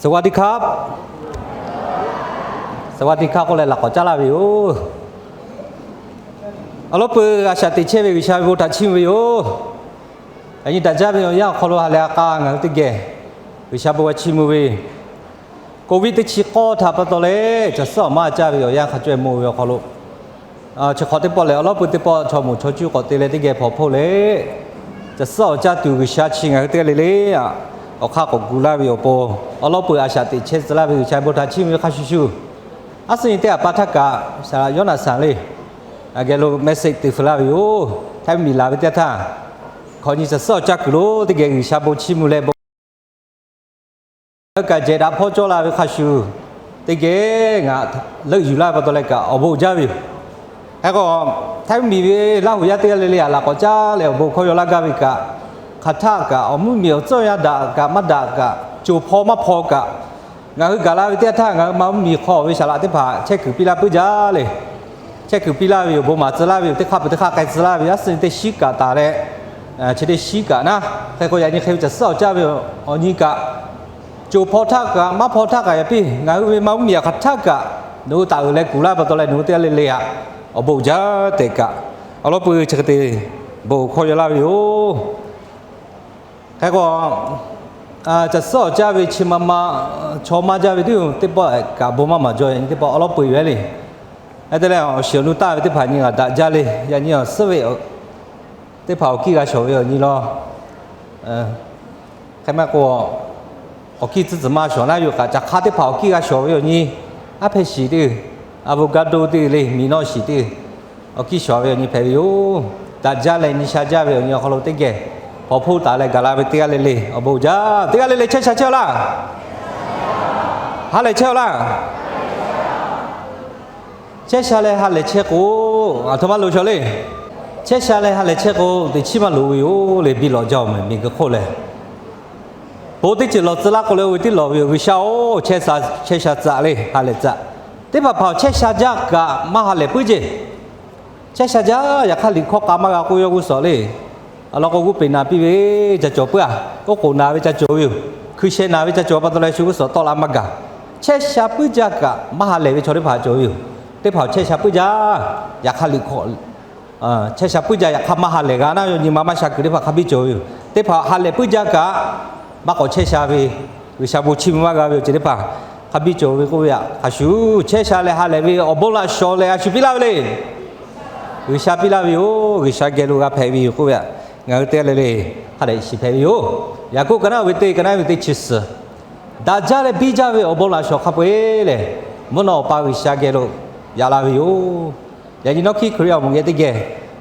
สวัสดีครับ สวัสดีครับ k'oˆ leh laꞈ k'awꞈ caˉ laˇ ve yoˬ. Awˬ lawn peuˬ a shaꞈ teꞈ chehˇ ve G'uiˬsha ve bon htaꞈ chiˇ mvuh ve yoˬ. Yaꞈ nyi daꞈ jaˇ ve awˬ yanˇ awˬ hk'aw lo ha lehˬ a k'a ngaˬ hui teˇ geh G'uiˬsha bon g'a chiˇ mvuh ve, Covid teˇ chi k'awˇ htaꞈ pa taw leh caˬ suhˉ awˬ maˇ caˇ ve awˬ yanˇ hk'a caweh mawˬ ve awˬ hk'aw lo, chi hk'awꞈ teˇ pawˆ lehˬ awˬ lawn peuˬ teˇ pawˆ chaw moˍ chaw cuˇ k'awꞈ te leh teˇ geh hpawnˬ hpoˆ leh, caˬ suhˉ awˬ caˇ tuˬ G'uiˬsha chi ngaˬ hui teˇ g'aˇ le le a, awˬ hk'aˇ k'awꞈ gu laˇ ve awˬ pon, awˬ lawn peuˬ a shaꞈ teꞈ chehˇ tcuh laˇ ve G'uiˬsha bon htaꞈ chiˇ mvuh ve hk'a shuˍ shuˍ, a suhˉ nyi teˇ hpaˍ pa htaˇ kaꞈ saˍ laꞈ Yawˇnaˍsaˍ le, a geh lo message te feu laˇ ve yoˬ. Htaiˇ miˬ laˬ ve teˇ htaˇ, hk'awꞈ nyi caˬ suhˉ awˬ caˇ kuiˬ lo teˇ geh G'uiˬsha bon chiˇ mvuh leh bon ngaˬ hui kaꞈ jehˬ daꞈ hpawˇ cawˇ la ve hk'a shuˍ, teˇ geh ngaˬ leuˆ yuˬ laˇ ve pa taw leh kaꞈ awˬ bon uiˍ jaˇ ve yoˬ. Hk'e k'o, Htaiˇ miˬ ve Laˇ huˍ yaˇ teˇ g'aˇ le le a laꞈ k'awꞈ caˉ leh awˬ bon hkawˇ yaw laˇ gaˇ ve kaꞈ, hk'aˬ htaˆ kaꞈ awˬ mvuhˇmiˬ awˬ tcuhˇ awˬ yanˇ daꞈ kaꞈ maˇ daꞈ kaꞈ, coˬ hpaw maˇ hpaw kaꞈ, ngaˬ hui gaˬ la ve teˇ yanˇ htaˇ ngaˬ hui ma mvuhˇmiˬ hk'aw ve saˍ laꞈ teˇ hpaˍ chehˇ kuiˬ piˇ laˇ puiˉ jaˇ le. Chehˇ kuiˬ piˇ laˇ ve yoˬ. Bon maˍ tcuh laˇ ve yoˬ. Teˇ hk'aˆ peuˬ teˇ hk'aˆ k'ai tcuh laˇ ve yoˬ. A suhˉ nyi teˇ shiˉ kaꞈ taˍ leh, chi teˇ shiˉ kaꞈ naˉ, hk'e k'o yaꞈ nyi hk'e ve caˬ suhˉ awˬ caˇ ve awˬ nyi kaꞈ, coˬ hpaw htaˇ kaꞈ maˇ hpaw htaˇ kaꞈ yaꞈ piˇ ngaˬ hui ve ma mvuhˇmiˬ a hk'aˬ htaˆ kaꞈ nawˬ hui taˍ uiˍ leh kuˬ laˇ pa taw leh nawˬ hui teˇ g'aˇ le le a, awˬ bon uiˍ jaˇ tehꞈ kaꞈ, awˬ lawn peuˬ chi hk'e te bon hkawˇ yaw laˇ ve yoˬ. Hk'e k'o, caˬ suhˉ awˬ caˇ ve chi ma ma, chaw maˇ jaˇ ve teˇ yoˬ. Teˇ pawˆ kaꞈ bon maˇ maˍ jaw, yaꞈ nyi teˇ pawˆ awˬ lawn peuˬ yoˬ le. Hk'e te leh awˬ shiˍ awˬ nu taˇ ve teˇ hpaˍ nyi g'a daꞈ jaˇ le. Yaꞈ nyi awˬ suhˉ ve teˇ hpaˍ awˬ kiˇ g'a shawˍ ve awˬ nyi law. Hk'e maˇ k'o, awˬ kiˇ tcuhˉ tcuhˬ maˇ shawˍ naˉ yoˬ kaꞈ, caˬ hk'aˇ teˇ hpaˍ awˬ kiˇ g'a shawˍ ve awˬ nyi, aˉ hpehˇ shiˍ teˇ, avocado teˇ le, miˬ nawˇ shiˍ teˇ, awˬ kiˇ shawˍ ve awˬ nyi hpehꞈ ve yoˬ. Daꞈ jaˇ leh nyi sha jaˇ ve awˬ nyi awˬ hk'aw lo teˇ geh hpawnˬ hpoˆ taˍ leh gaˬ la ve teˇ g'aˇ le le awˬ bon uiˍ jaˇ. Teˇ g'aˇ le le chehˇ sha chehˇ aw laˇ. Ha lehˬ chehˇ aw laˇ. Chehˇ sha leh ha lehˬ chehˇ k'o, aˬ htoꞈ ma loˍ shaw le. Chehˇ sha leh ha lehˬ chehˇ k'o, teꞈ chiˉ maˇ loˍ ve yoˬ le. Biˇ lawꞈ jaˇ-oˬ mehˬ, miˬguiˬ hk'oˆ lehˬ. Bon teˇ ceuˬ lawˬ tcuh laˇ k'o leh oˇ ve tiˉ lawˬ ve yoˬ. G'uiˬsha-oˬ, chehˇ sha chehˇ sha tcuh le, ha lehˬ tcuh. Teˇ hpaˍ hpaˍ chehˇ sha jaˇ kaꞈ maˇ ha lehˬ puiˉ jeˬ. Chehˇ sha jaˇ, yaꞈ hk'aˇ liꞈ hkawˇ k'a maˇ g'a k'oˆ yawˇ g'uˇ suhˍ le. Aˬ lawn k'o g'oˇ peˬ naˍ piˇ ve ca cawˬ puiˉ-a. Oˉ k'oˍ naˍ ve ca cawˬ ve yoˬ. Hkui sheh naˍ ve ca cawˬ pa taw leh shu g'uˇ suhˍ tawˆ la maˇ gaˬ. Chehˇ sha puiˉ jaˇ kaꞈ maˇ ha lehˬ ve chaw teˇ hpaˍ cawˬ ve yoˬ. Teˇ hpaˍ chehˇ sha puiˉ jaˇ, yaꞈ hk'aˇ liꞈ hkawˇ chehˇ sha puiˉ jaˇ, yaꞈ hk'aˇ maˇ ha lehˬ g'a naˉ, yaꞈ nyi ma maˇ sha kuiˬ teˇ hpaˍ hk'a biˇ cawˬ ve yoˬ. Teˇ hpaˍ ha lehˬ puiˉ jaˇ kaꞈ maˇ k'awꞈ chehˇ sha ve, G'uiˬsha bon chiˇ mvuh maˇ g'a ve awˬ ceuˬ teˇ hpaˍ hk'a biˇ cawˬ ve k'oˆ ve a. Hk'a shuˍ chehˇ sha leh ha lehˬ ve awˬ bon laꞈ shawˍ lehˬ a shu piˇ laˇ ve le. G'uiˬsha piˇ laˇ ve yoˬ. G'uiˬsha geh lo g'a hpehꞈ ve yoˬ k'oˆ ve a. Ngaˬ hui teˇ g'aˇ le le hk'a dehꞈ shiˍ hpehꞈ ve yoˬ. Yaˍkoˆ ka naˉ ve teˇ, ka naˉ ve teˇ chi suhˍ, daꞈ jaˇ leh biˇ jaˇ ve awˬ bon laꞈ shawˍ hk'a peu-eˬ lehˬ, mvuhˇ naw awˬ pa G'uiˬsha geh lo yaꞈ la ve yoˬ. Yaꞈ nyi nawˉ hkiˆ Hkriꞈ yaˇ awˬ moˍ geh teˇ geh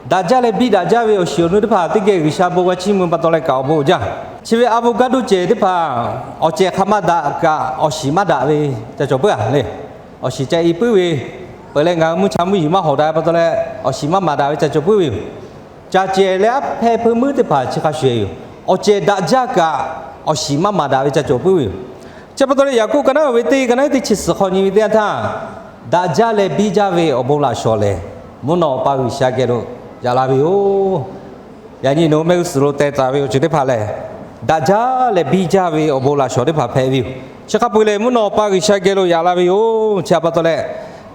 daꞈ jaˇ leh biˇ daꞈ jaˇ ve awˬ shiˍ awˬ nu teˇ hpaˍ teˇ geh G'uiˬsha bon g'a chiˇ mvuh pa taw leh kaꞈ awˬ bon uiˍ jaˇ. Chi ve avocado cehˬ teˇ hpaˍ awˬ cehˬ hk'a maˇ daꞈ kaꞈ awˬ shiˍ maˇ daꞈ ve ca cawˬ puiˉ-a le. Awˬ shiˍ ca i puiˉ ve, peuˬ leh ngaˬ hui mvuhˇ cha mvuhˇ yeˬ maˇ hawˍ daꞈ pa taw leh awˬ shiˍ maˇ maˍ daꞈ ve ca cawˬ puiˉ ve yoˬ. Caˬ cehˬ leh aˉ hpehˇ hpeuˇ meuˉ teˇ hpaˍ chi hk'a shuˍ yoˬ. Awˬ cehˬ daꞈ jaˇ kaꞈ awˬ shiˍ maˇ maˍ daꞈ ve ca cawˬ puiˉ ve yoˬ. Chi pa taw leh Yaˍkoˆ ka naˉ ve teˇ, ka naˉ teˇ chi suhˍ hk'aw nyi ve teˇ yanˇ htaˇ, daꞈ jaˇ leh biˇ jaˇ ve awˬ bon laꞈ shawˍ lehˬ, mvuhˇ naw awˬ pa G'uiˬsha geh lo yaꞈ la ve yoˬ. Yaꞈ nyi nawˬ hui mehˆ g'uˇ suhˍ lo teh taˍ ve awˬ ceuˬ teˇ hpaˍ lehˬ, daꞈ jaˇ leh biˇ jaˇ ve awˬ bon laꞈ shawˍ teˇ hpaˍ hpehꞈ ve yoˬ. Chi hk'a peu-eˬ lehˬ mvuhˇ naw awˬ pa G'uiˬsha geh lo yaꞈ la ve yoˬ. Chi pa taw leh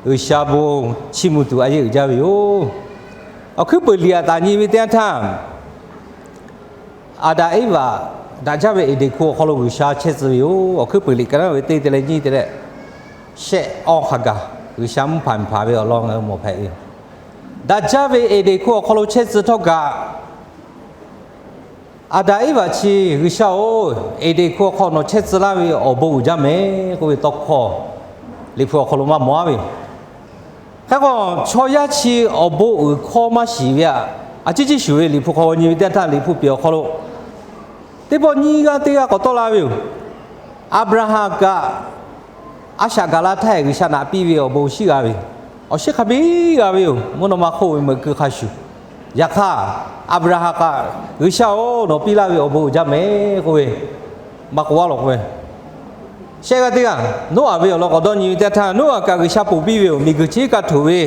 G'uiˬsha bon chiˇ mvuh tuˬ a yeˇ uiˍ jaˇ ve yoˬ. Awˬ hkuiˉ peuˬ liꞈ aꞈ taˍ nyi ve teˇ yanˇ htaˇ, Aˍdanˍ Eˇvaꞈ daꞈ jaˇ ve Eˍdenˍ hkuˇ awˬ hk'aw lo G'uiˬsha chehˇ tcuh ve yoˬ. Awˬ hkuiˉ peuˬ liꞈ ka naˉ ve teˇ te leh nyiˇ te leh shehˆ awˇ hk'a gaˬ G'uiˬsha mvuhˇ hpanˍ hpanˍ ve awˬ lawn ngaˬ hui mawˬ hpehꞈ ve yoˬ. Daꞈ jaˇ ve Eˍdenˍ hkuˇ awˬ hk'aw lo chehˇ tcuh htawˇ kaꞈ, Aˍdanˍ Eˇvaꞈ chi G'uiˬsha-oˬ, Eˍdenˍ hkuˇ awˬ hk'aw nawˬ chehˇ tcuh laˇ ve awˬ bon uiˍ jaˇ mehˍ k'oˆ ve tawˇ hkawˇ Liꞈ hpu awˬ hk'aw lo maˇ mawˬ-a ve yoˬ. Hk'e k'o, chaw yaˇ chi awˬ bon uiˍ hkawˇ maˇ shiˍ ve aꞈ, a ciˉ ciˉ shuˍ ve Liꞈ hpu hk'aw nyi ve teˇ yanˇ htaˇ Liꞈ hpu piˍ awˬ hk'aw lo teˇ pawˆ nyiˇ g'aˇ teˇ g'aˇ k'awꞈ tawˆ la ve yoˬ. Aˍbraˍhanˍ kaꞈ a shaꞈ gaˬ la htaˇ G'uiˬsha naꞈ piˇ ve awˬ bon shiˉ g'a ve yoˬ. Awˬ shiˉ hk'a biˇ g'a ve yoˬ. Mvuhˇ naw ma hk'oˆ ve meuꞈ keu hk'a shuˍ, yaꞈ hk'aˇ Aˍbraˍhanˍ kaꞈ, G'uiˬsha-oˬ, nawˬ piˇ laˇ ve awˬ bon uiˍ jaˇ mehˍ k'oˆ ve, maˇ k'oˆ-a lawˬ k'oˆ ve, shehˆ g'aˇ teˇ g'aˇ Noˉaꞈ ve awˬ lawn k'awꞈ dawˇ nyi ve teˇ yanˇ htaˇ, Noˉaꞈ kaꞈ G'uiˬsha ponˬ piˇ ve yoˬ. Miˬguiˬ chi kaꞈ htoꞈ ve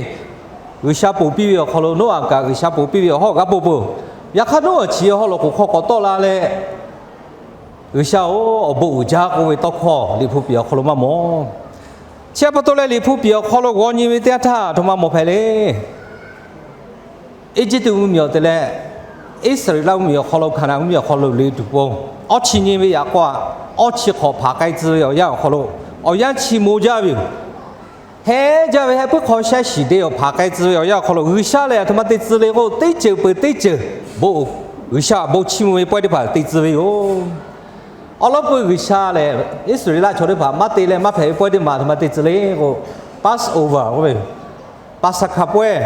G'uiˬsha ponˬ piˇ ve awˬ hk'aw lo Noˉaꞈ kaꞈ G'uiˬsha ponˬ piˇ ve awˬ hawˉ g'a ponˬ peuˬ. Yaꞈ hk'aˇ Noˉaꞈ chi awˬ hawˉ lo k'oˍ hk'aw k'awꞈ tawˆ la leh, G'uiˬsha-oˬ, awˬ bon uiˍ jaˇ k'oˆ ve tawˇ hkawˇ Liꞈ hpu piˍ awˬ hk'aw lo maˇ mawˬ. Chi pa taw leh Liꞈ hpu piˍ awˬ hk'aw lo g'aw nyi ve teˇ yanˇ htaˇ aˬ htoꞈ ma mawˬ hpehꞈ le. Eˇjiˇtuꞈ mvuhˇmiˬ awˬ te leh Iˉsaˍreˍlaˆ mvuhˇmiˬ awˬ hk'aw lo, Hkaˍnanˍ mvuhˇmiˬ awˬ hk'aw lo liꞈ tuˬ pon, awˇ chi nyi ve yaꞈ k'aw, awˇ chi hk'awꞈ hpaˍ k'ai tcuh ve awˬ yanˇ awˬ hk'aw lo, awˬ yanˇ chi mo jaˇ ve yoˬ. Heh jaˇ ve heh puiˉ hk'aw shaˉ shiˍ te awˬ hpaˍ k'ai tcuh ve awˬ yanˇ awˬ hk'aw lo G'uiˬsha lehˬ aˬ htoꞈ ma te tcuh le k'o, teˇ ceuˬ peuˬ teˇ ceuˬ bon, G'uiˬsha awˬ bon chiˇ mvuh ve pawehˇ teˇ hpaˍ te tcuh ve yoˬ. Awˬ lawn k'o, G'uiˬsha lehˬ Iˉsaˍreˍlaˆ chaw teˇ hpaˍ maˇ te leh maˇ hpehꞈ ve pawehˇ teˇ maˬ aˬ htoꞈ ma te tcuh le k'o, Passover k'oˆ ve Paˍsaˍhkaˍ pawehˇ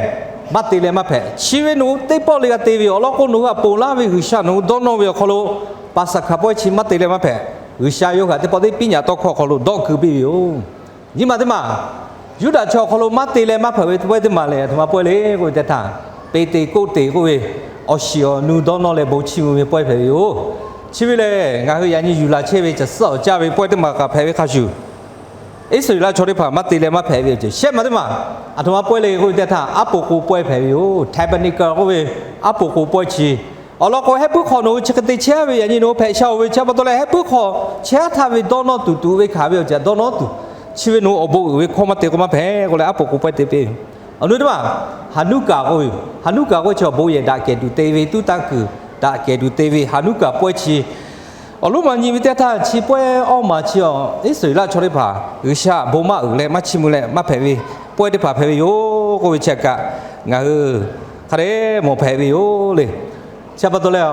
maˇ te leh maˇ hpehꞈ. Chi ve nawˬ hui teˇ pawˆ le g'a te ve yoˬ. Awˬ lawn k'o, nawˬ hui aꞈ ponˬ laˇ ve G'uiˬsha nawˬ hui dawˇ nawˇ ve awˬ hk'aw lo Paˍsaˍhkaˍ pawehˇ chi maˇ te leh maˇ hpehꞈ. G'uiˬsha yawˇ hui htaꞈ teˇ pawˆ teˇ piˉ nyaꞈ tawˇ hkawˇ awˬ hk'aw lo dawˆ keu piˇ ve yoˬ. Nyi ma teˇ maˬ, Yuˇdaꞈ chaw awˬ hk'aw lo maˇ te leh maˇ hpehꞈ ve pawehˇ teˇ maˬ lehˬ aˬ htoꞈ ma pawehˇ le k'oˆ ve teˇ htaˇ, Peˍteˍkoˆteˍ k'oˆ ve awˬ shiˍ awˬ nu dawˇ nawˇ leh bon chiˇ mvuh ve pawehˇ hpehꞈ ve yoˬ. Chi ve lehˬ ngaˬ hui yaꞈ nyi yuˬ laˬ chehˇ ve caˬ suhˉ awˬ caˇ ve pawehˇ teˇ maˬ kaꞈ hpehꞈ ve hk'a shuˍ, Iˉsaˍreˍlaˆ chaw teˇ hpaˍ maˇ te leh maˇ hpehꞈ ve awˬ ceuˬ shehˆ ma teˇ maˬ aˬ htoꞈ ma pawehˇ le k'oˆ ve teˇ htaˇ, aˉ po k'o pawehˇ hpehꞈ ve yoˬ. Tabernacle k'oˆ ve aˉ po k'o pawehˇ chi. Awˬ lawn k'o, heh puiˉ hk'aw nawˬ hui chi hk'e te chehˇ ve yaꞈ nyi nawˬ hui hpehꞈ sha-oˬ ve chi pa taw leh, heh puiˉ hk'aw chehˇ htaˇ ve dawˇ nawˇ tuˬ tuꞈ ve hkanˍ ve awˬ ceuˬ dawˇ nawˇ tuˬ, chi ve nawˬ hui awˬ bon uiˍ ve hkawˇ maˇ te k'o maˇ hpehꞈ k'oˆ leh aˉ po k'o pawehˇ te piˇ. Awˬ nu teˇ maˬ, Hanukkah k'oˆ ve yoˬ. Hanukkah k'oˆ ve chi awˬ bon yehˬ daꞈ kehˬ tuˬ te ve, tuˉ tanˇ kuiˬ daꞈ kehˬ tuˬ te ve Hanukkah pawehˇ chi awˬ lonˉ ma nyi ve teˇ htaˇ, chi pawehˇ awˇ maˬ chi awˬ Iˉsaˍreˍlaˆ chaw teˇ hpaˍ G'uiˬsha bon maˇ uiˍ leh maˇ chiˇ mvuh leh maˇ hpehꞈ ve pawehˇ teˇ hpaˍ hpehꞈ ve yoˬ k'oˆ ve chi kaꞈ, ngaˬ hui hk'a dehꞈ mawˬ hpehꞈ ve yoˬ le. Chi pa taw leh,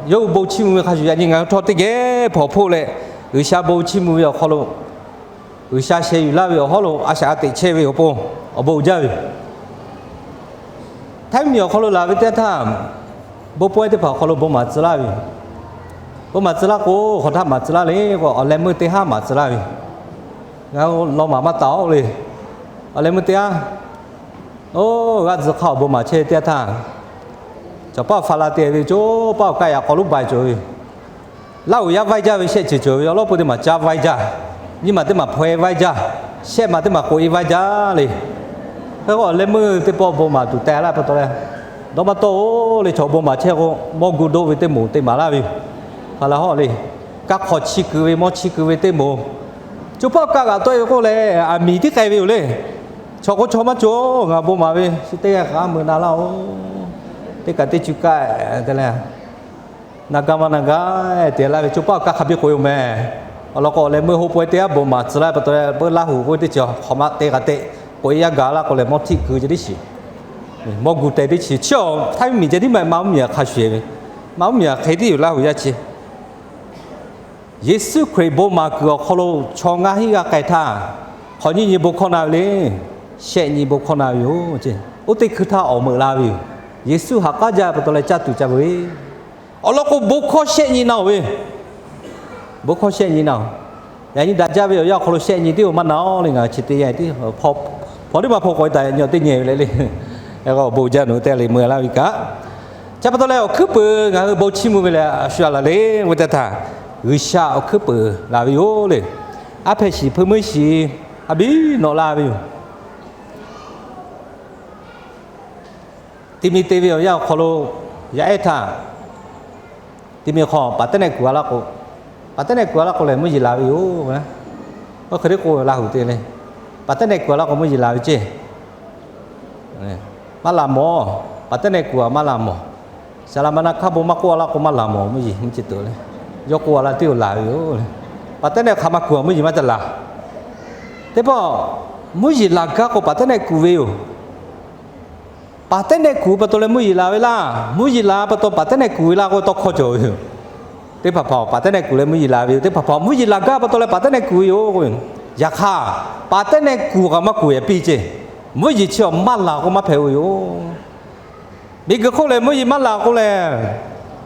yawˇ hui bon chiˇ mvuh ve hk'a shuˍ yaꞈ nyi ngaˬ hui htawˇ teˇ geh hpawnˬ hpoˆ leh, G'uiˬsha bon chiˇ mvuh ve awˬ hk'aw lo, G'uiˬsha sheh yuˬ laˇ ve awˬ hawˉ lo a shaꞈ a teꞈ chehˇ ve awˬ pon awˬ bon uiˍ jaˇ ve yoˬ. Htaiˇ mvuhˇmiˬ awˬ hk'aw lo laˬ ve teˇ htaˇ, bon pawehˇ teˇ hpaˍ awˬ hk'aw lo bon maˍ tcuh laˇ ve yoˬ. Bon maˍ tcuh laˇ k'o, hk'aˬ htaˇ maˍ tcuh laˇ le k'o, awˬ leh meuˇ teˇ haˉ maˍ tcuh laˇ ve yoˬ. Ngaˬ hui law maˍ maˇ taˍ-oˬ le. Awˬ leh meuˇ teˇ haˉ, oˇ g'aˇ tcuh hk'aˇ awˬ bon maˍ chehˇ ve teˇ htaˇ, cawˬ paˇ awˬ faˍ la te ve, co paˇ awˬ kaˆ yaꞈ k'aw lonˉ bai cawˬ ve yoˬ. Laˇ uiˍ yaˇ vaiˇ jaˇ ve shehˆ ceuˬ cawˬ ve yoˬ. Awˬ lawn k'o, teˇ maˬ caˇ vaiˇ jaˇ, nyiˇ maˬ teˇ maˬ hpaw e vaiˇ jaˇ, shehˆ maˬ teˇ maˬ k'oꞈ e vaiˇ jaˇ le. Hk'e k'o, awˬ leh meuˇ teˇ pawˆ bon maˍ tuˬ teh laˇ pa taw leh, dawˇ maˇ tawˆ-oˬ le. Chaw bon maˍ chehˇ k'o, mawˇ gu doˆ ve teˇ moˍ te maˍ laˇ ve yoˬ. Hpaˍ laˬ hawˆ le. Kaˇ hk'aw chi kuiˬ ve, mawˇ chi kuiˬ ve teˇ moˍ, co paˇ awˬ kaˆ g'aꞈ tawˆ e ve k'oˆ leh, aˬ miˍ tiˉ k'ai ve yoˬ le. Chaw k'o chaw maˇ cawˬ, ngaˬ bon maˍ ve chi teˇ g'aˇ k'a mui na laˇ-oˬ. Teˇ kaꞈ teˇ cuˇ kaˆ te leh, na gaˇ maˇ na gaˇ te laˇ ve, co paˇ awˬ kaˆ hk'a biˇ k'oꞈ e-oˬ meh. Awˬ lawn k'o, awˬ leh meuˇ hoˆ pawehˇ teˇ haˉ bon maˍ tcuh laˇ pa taw leh, peuˬ Laˇ huˍ k'oˆ ve teˇ ceuˬ hk'awꞈ ma te k'a te k'oꞈ e yaˇ gaˬ laˇ k'o leh, mawˇ htiˆ keu ceh tiˉ shiˍ, mawˇ gu teh tiˉ shiˍ. Chi awˬ Htaiˇ mvuhˇmiˬ ceh tiˉ maˇ heˆ, Manˇ mvuhˇmiˬ hk'aˬ hk'e tiˉ yoˬ. Laˇ huˍ yaˇ chi Yeˍsuˆ Hkriꞈ bon maˍ kuiˬ awˬ hk'aw lo chaw ngaˇ hinˉ g'aˇ k'ai htaˇ, hk'awꞈ nyiˇ nyi bon hkawˇ na ve le. Shehˆ nyi bon hkawˇ na ve yoˬ. Oˇ teˇ hkui htaˇ awˬ meuꞈ la ve yoˬ. Yeˍsuˆ ha k'aˉ jaˇ pa taw leh caˇ tuˬ ca veu. Awˬ lawn k'o, bon hkawˇ shehˆ nyi na-oˬ ve. Bon hkawˇ shehˆ nyi na-oˬ. Yaꞈ nyi daꞈ jaˇ ve awˬ yanˇ awˬ hk'aw lo shehˆ nyi tiˉ-oˬ maˇ na-oˬ le. Ngaˬ chi teˇ yanˇ tiˉ hpaw tiˉ maˇ hpaw k'awꞈ e taˍ, nyi teˇ nyi ve le le. Bon jaˇ nawˬ hui teˇ g'aˇ le meuˇ laˇ ve kaꞈ, chi pa taw leh awˬ hkuiˉ peuˬ ngaˬ hui bon chiˇ mvuh ve lehˬ, a shu a laˬ le k'oˆ ve teˇ htaˇ, G'uiˬsha awˬ hkuiˉ peuˬ laˬ ve yoˬ le. Aˉ hpehꞈ shiˍ hpeuˇ meuˇ shiˍ a biˉ nawꞈ la ve yoˬ. Ti mi te ve awˬ yanˇ awˬ hk'aw lo yaˇ ehˉ htaˇ, ti mi hk'aw paˍtehˉnehˆ kuˬ a laˇ k'o, paˍtehˉnehˆ kuˬ a laˇ k'o lehˬ, mvuhˇ yeˬ laˬ ve yoˬ. Oˇ hk'e te k'o, Laˇ huˍ te le, paˍtehˉnehˆ kuˬ a laˇ k'o mvuhˇ yeˬ laˬ ve ceˇ. Maˇ laˬ mawˬ. Paˍtehˉnehˆ kuˬ a maˇ laˬ mawˬ. Saˍlaˍmana hkaˇ bon maˇ k'oˆ a laˇ k'o maˇ laˬ mawˬ mvuhˇ yeˬ. Mvuhˇ ceˇ tuˬ le, yawˇ k'oˆ a laˇ teˇ-oˬ laˬ ve yoˬ. Paˍtehˉnehˆ hk'aˬ ma kuˬ a mvuhˇ yeˬ maˇ ca laˬ. Teˇ pawˆ mvuhˇ yeˬ laˬ gaˇ k'o paˍtehˉnehˆ kuˬ ve yoˬ. Paˍtehˉnehˆ kuˬ pa taw leh mvuhˇ yeˬ laˬ ve laˇ. Mvuhˇ yeˬ laˬ pa taw paˍtehˉnehˆ kuˬ ve laˇ k'oˆ tawˇ hkawˇ cawˬ ve yoˬ. Teˇ hpaˍ hpaˍ paˍtehˉnehˆ kuˬ leh mvuhˇ yeˬ laˬ ve yoˬ. Teˇ hpaˍ hpaˍ mvuhˇ yeˬ laˬ gaˇ pa taw leh paˍtehˉnehˆ kuˬ ve yoˬ. Yaꞈ hk'aˇ, paˍtehˉnehˆ kuˬ kaꞈ maˇ kuˬ yaꞈ piˇ ceˇ. Mvuhˇ yeˬ chi awˬ maˇ laˬ k'o maˇ hpehꞈ-oˬ yoˬ. Miˬguiˬ hk'oˆ lehˬ mvuhˇ yeˬ maˇ laˬ k'o lehˬ,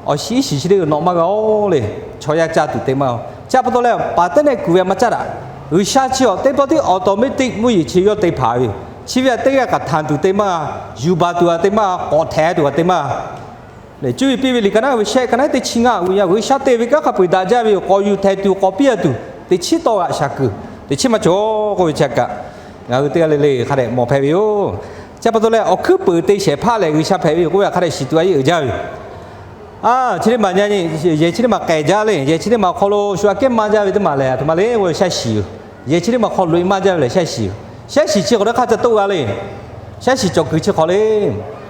awˬ shiˍ iˉ shiˍ chi teˇ g'aˇ nawꞈ maˇ g'a-oˬ le. Chaw yaˇ caˇ tuˬ te maˇ g'a. Chi pa taw leh paˍtehˉnehˆ kuˬ ve maˇ caˇ daꞈ. G'uiˬsha chi awˬ teˇ pawˆ tiˉ automatic mvuhˇ yeˬ chi yawˇ te hpanˍ ve yoˬ. Chi ve htaꞈ teˇ g'aˇ kaꞈ htanˬ tuˬ te maˇ g'a, yuˬ baˬ tuˬ kaꞈ te maˇ g'a, k'awꞈ htehˍ tuˬ kaꞈ te maˇ g'a. Cuˇ yiˍ piˇ ve liꞈ ka naˉ ve shehˆ ka naˉ teˇ chi ngaˇ uiˍ yaˇ G'uiˬsha te ve kanˉ hk'a peu-eˬ daꞈ jaˇ ve yoˬ. K'awꞈ yuˬ htehˍ tuˬ k'awꞈ piˇ a tuˬ teꞈ chiˉ tawˆ g'aꞈ shaˍ kuiˬ teꞈ chiˉ maˇ cawˬ k'oˆ ve chi kaꞈ, ngaˬ hui teˇ g'aˇ le le hk'a dehꞈ mawˬ hpehꞈ ve yoˬ. Chi pa taw leh awˬ hkuiˉ peuˬ te shehˍ hpaˇ lehˬ G'uiˬsha hpehꞈ ve yoˬ k'oˆ ve hk'a dehꞈ shiˍ tuˬ a yeˇ uiˍ jaˇ ve yoˬ. Chi teˇ maˬ nya nyi, yehˬ chi teˇ maˬ k'ehˬ jaˇ le. Yehˬ chi teˇ maˬ awˬ hk'aw lo shu aꞈ kehˉ maˇ jaˇ ve teˇ maˬ lehˬ, aˬ htoꞈ ma le, shaˉ shiˍ yoˬ. Yehˬ chi teˇ maˬ awˬ hk'aw lo loꞈ e maˇ jaˇ ve lehˬ, shaˉ shiˍ yoˬ. Shaˉ shiˍ chi hk'awꞈ teˇ hk'aˇ ca toˆ g'a le. Shaˉ shiˍ cawˬ kuiˬ chi hk'awꞈ le.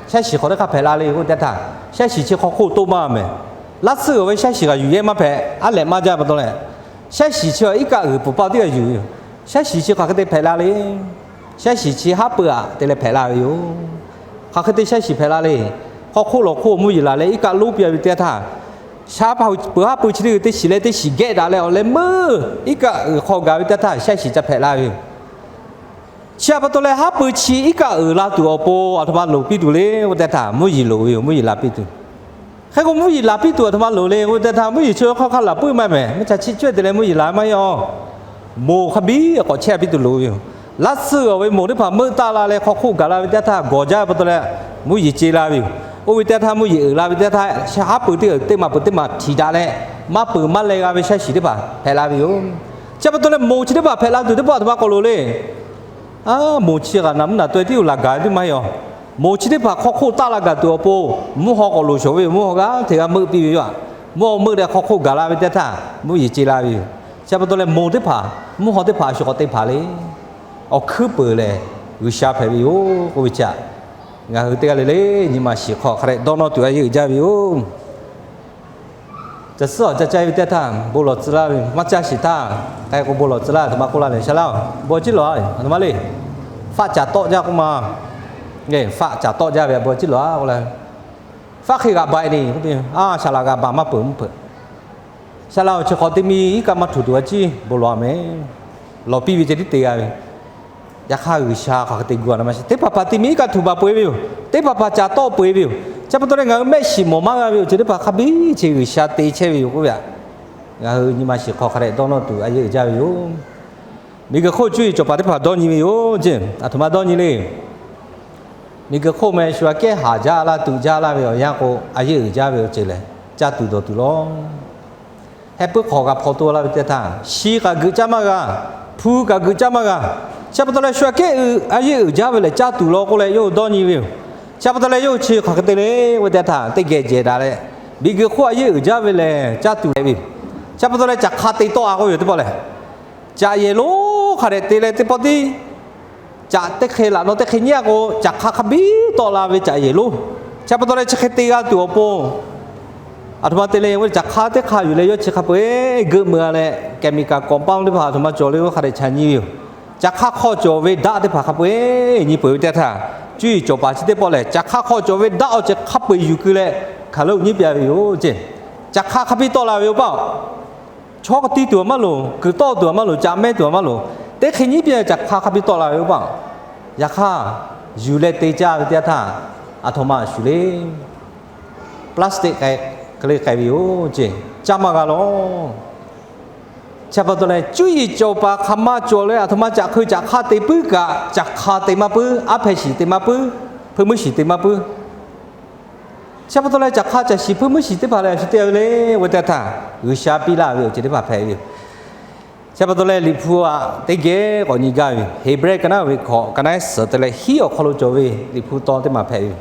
Shaˉ shiˍ hk'awꞈ teˇ hk'aˇ hpehꞈ la le k'oˆ ve teˇ htaˇ, shaˉ shiˍ chi hk'aw hk'oˆ toˆ maˇ mehˍ. Laˇ tsuhˇ awˬ ve shaˉ shiˍ kaꞈ yuˬ yehˇ maˇ hpehꞈ, aˉ lehꞈ maˇ jaˇ pa taw leh, shaˉ shiˍ chi iˉ kaˆ uiˍ pfuhˍ paˇ teˇ g'aˇ yuˬ ve yoˬ. Shaˉ shiˍ chi hk'aˬ hk'e te hpehꞈ la le. Shaˉ shiˍ chi haˉ pui aꞈ te leh hpehꞈ la ve yoˬ. Hk'aˬ hk'e te shaˉ shiˍ hpehꞈ la le. Hk'aw hk'oˆ lawˬ hk'oˆ mvuhˇ yeˬ laˬ leh iˉ kaˆ lonˉ piˇ ve teˇ htaˇ, shaˉ pui haˉ pui chi teˇ g'uiˬ teˇ shiˍ leh teˇ shiˍ gehˆ daꞈ leh awˬ leh meuˇ iˉ kaˆ uiˍ hk'aw gaˬ ve teˇ htaˇ, shaˉ shiˍ ca hpehꞈ la ve yoˬ. Chi pa taw leh haˉ pui chi iˉ kaˆ uiˍ la tuˬ awˬ pon aˬ htoꞈ ma loˍ piˇ tuˬ le k'oˆ ve teˇ htaˇ, mvuhˇ yeˬ loˍ ve yoˬ. Mvuhˇ yeˬ la piˇ tuˬ. Hk'e k'o mvuhˇ yeˬ laˬ piˇ tuˬ aˬ htoꞈ ma loˍ le k'oˆ ve teˇ htaˇ, mvuhˇ yeˬ chi hk'aw hk'a laˬ puiˉ maˇ mehˍ. Mvuhˇ cha chiˆ cuˇ te leh mvuhˇ yeˬ laˬ maˇ heˆ aˬ. Moˬ hk'a biˉ k'awꞈ chehˇ piˇ tuˬ loˍ ve yoˬ. Laˇ tsuhˇ awˬ ve moˬ teˇ hpaˍ meuˆ taˆ la leh hk'aw hk'oˆ gaˬ la ve teˇ htaˇ, gawˬ jaˇ pa taw leh mvuhˇ yeˬ ce la ve yoˬ. Oˇ ve teˇ htaˇ mvuhˇ yeˬ uiˍ la ve teˇ htaˇ, haˉ pui teˇ g'aˇ teˇ maˬ peuˬ teˇ maˬ htiˍ daꞈ leh, maˇ peuˬ maˇ leh g'a ve shaˉ shiˍ teˇ hpaˍ hpehꞈ la ve yoˬ. Chi pa taw leh moˬ chi teˇ hpaˍ hpehꞈ la tuˬ teˇ pawˆ aˬ htoꞈ ma k'awꞈ loˍ le. Moˬ chi kaꞈ naˬ mvuhˇ naˬ taweh tiˉ uˬ laˬ gaˬ ve teˇ maˇ heˆ aˬ. Moˬ chi teˇ hpaˍ hk'aw hk'oˆ taˆ la gaˬ tuˬ awˬ pon, mvuhˇ haw k'awꞈ loˍ shawˍ ve yoˬ. Mvuhˇ haw g'aˇ hteꞈ g'a meuˆ piˇ ve yoˬ. Mvuhˇ haw meuˆ leh hk'aw hk'oˆ gaˬ la ve teˇ htaˇ mvuhˇ yeˬ ce la ve yoˬ. Chi pa taw leh moˬ teˇ hpaˍ, mvuhˇ haw teˇ hpaˍ a shu k'awꞈ te hpanˍ le. Awˬ hkuiˉ peuˬ lehˬ, G'uiˬsha hpehꞈ ve yoˬ k'oˆ ve chi aꞈ, ngaˬ hui teˇ g'aˇ le le nyi ma shiˍ hk'aw hk'a dehꞈ dawˇ nawˇ tuˬ a yeˇ uiˍ jaˇ ve yoˬ. Caˬ suhˉ awˬ ca caˇ ve teˇ htaˇ bon lawˬ tcuh laˇ ve maˇ caˇ shiˍ htaˇ, k'ai k'o bon lawˬ tcuh laˇ aˬ htoꞈ ma k'oˆ la lehˬ, Shaˍ laˇ-oˬ, bon ciˉ lawˬ aˬ htoꞈ ma le. Faˆ caˍ tawˆ jaˇ k'oˆ ma. Faˆ caˍ tawˆ jaˇ ve bon ciˉ lawˬ aˬ k'oˆ la. Faˆ hk'e g'aꞈ baꞈ e le k'oˆ piˇ, a shaˍ laꞈ g'aꞈ baꞈ maˇ peuˬ mvuhˇ hpeuꞈ. Shaˍ laˇ-oˬ, chi hk'awꞈ teˇ miˇ iˉ kaˆ maˇ htuˬ tuˬ a ciˉ bon lawˬ mehˍ. Lawˬ piˇ ve ceh tiˉ te g'a ve. Yaꞈ hk'aˇ G'uiˬsha hk'aˬ hk'e te gu a na maˇ shiˍ. Teˇ hpaˍ hpaˍ te miˇ iˉ kaˆ htuˬ baˬ peu e ve yoˬ. Teˇ hpaˍ hpaˍ caˍ tawˆ peu e ve yoˬ. Chi pa taw leh ngaˬ hui mehˆ shiˍ mawˬ maˇ g'a ve yoˬ. Chi teˇ hpaˍ hk'a biˉ chi G'uiˬsha te chehˇ ve yoˬ k'oˆ ve aꞈ, ngaˬ hui nyi ma shiˍ hk'aw hk'a dehꞈ dawˇ nawˇ tuˬ a yeˇ uiˍ jaˇ ve yoˬ. Miˬguiˬ hk'oˆ cuˇ yiˍ cawˬ paˍ teˇ hpaˍ dawˇ nyi ve yoˬ ceˇ. Aˬ htoꞈ ma dawˇ nyi le. Miˬguiˬ hk'oˆ meh shu aꞈ kehˉ haˍ jaˇ laˇ tuꞈ jaˇ laˇ ve awˬ yanˇ k'o, a yeˇ uiˍ jaˇ ve awˬ ceuˬ lehˬ, caˇ tuˬ dawˬ tuˬ lawˬ. Heh puiˉ hk'awꞈ g'a hpaw to laˇ ve teˇ htaˇ, shi kaꞈ geuꞈ caˇ maˇ g'a, hpu kaꞈ geuꞈ caˇ maˇ g'a. Chi pa taw leh shu aꞈ kehˉ a yeˇ uiˍ jaˇ ve lehˬ, caˇ tuˬ lawˬ k'oˆ leh yawˇ hui dawˇ nyi ve yoˬ. Chi pa taw leh yawˇ hui chi hk'aˬ hk'e te le k'oˆ ve teˇ htaˇ, teˇ geh jehˬ daꞈ leh, miˬguiˬ hk'oˆ a yeˇ uiˍ jaˇ ve lehˬ caˇ tuˬ leh ve yoˬ. Chi pa taw leh caꞈ hk'a te tawˆ a k'oˆ ve yoˬ teˇ pawˆ lehˬ, caꞈ yehˬ lonˉ hk'a dehꞈ te leh teˇ pawˆ tiˉ caꞈ teˇ hk'e laꞈ nawˬ teˇ hk'e nyi a k'o, caꞈ hk'a hk'a biˉ tawˆ la ve caꞈ yehˬ lonˉ. Chi pa taw leh chi hk'e te g'a tuˬ awˬ pon, aˬ htoꞈ ma te le k'o, caꞈ hk'a teˇ hk'a yuˬ leh yawˇ chi hk'a peu-eˬ geuˆ meuˇ a leh, chemical compound teˇ hpaˍ aˬ htoꞈ ma cawˬ le k'o hk'a dehꞈ chaꞈ nyi ve yoˬ. Caꞈ hk'a hk'aw cawˬ ve daˆ teˇ hpaˍ hk'a peu-eˬ nyi peu-eˬ ve teˇ htaˇ, cuˇ yiˍ cawˬ paˍ chi teˇ pawˆ lehˬ, caꞈ hk'a hk'aw cawˬ ve daˆ awˬ ceuˬ hk'a peu-eˬ yuˬ keu leh hkaˍ lonˉ nyiˉ piˇ a ve yoˬ ceˇ. Caꞈ hk'a hk'a biˇ tawˆ la ve oˇ paˆ, chaw ka tiˇ tuˬ a maˇ loˍ, kuiˬ tawˆ tuˬ a maˇ loˍ, caꞈ mehˇ tuˬ a maˇ loˍ, teˇ hk'e nyiˉ piˇ caꞈ hk'a hk'a biˇ tawˆ la ve oˇ paˆ. Yaꞈ hk'aˇ, yuˬ leh te caˇ ve teˇ yanˇ htaˇ, aˬ htoꞈ ma shuˍ le, plastic k'ai, hk'e le k'ai ve yoˬ ceˇ, caˇ maˇ g'a lawˬ. Chi pa taw leh, cuˇ yiˍ cawˬ paˍ hk'aˬ ma cawˬ leh aˬ htoꞈ ma caꞈ hk'eu caꞈ hk'aˇ te puiˉ kaꞈ, caꞈ hk'a te maˇ puiˉ, aˉ hpehˇ shiˍ te maˇ puiˉ, hpeuˇ muiˉ shiˍ te maˇ puiˉ. Chi pa taw leh caꞈ hk'a caꞈ shiˍ hpeuˇ muiˉ shiˍ teˇ hpaˍ lehˬ, a shu te ve le k'oˆ ve teˇ htaˇ, G'uiˬsha piˇ laˇ ve awˬ ceuˬ teˇ hpaˍ hpehꞈ ve yoˬ. Chi pa taw leh Liꞈ hpu aꞈ teˇ geh k'awꞈ nyi gaˇ ve yoˬ. Heˍbrehˇ ka naˉ ve hkawꞈ ka naˉ suhˍ te leh hiˉ awˬ hk'aw lo cawˬ ve Liꞈ hpu taw teˇ maˬ hpehꞈ ve yoˬ.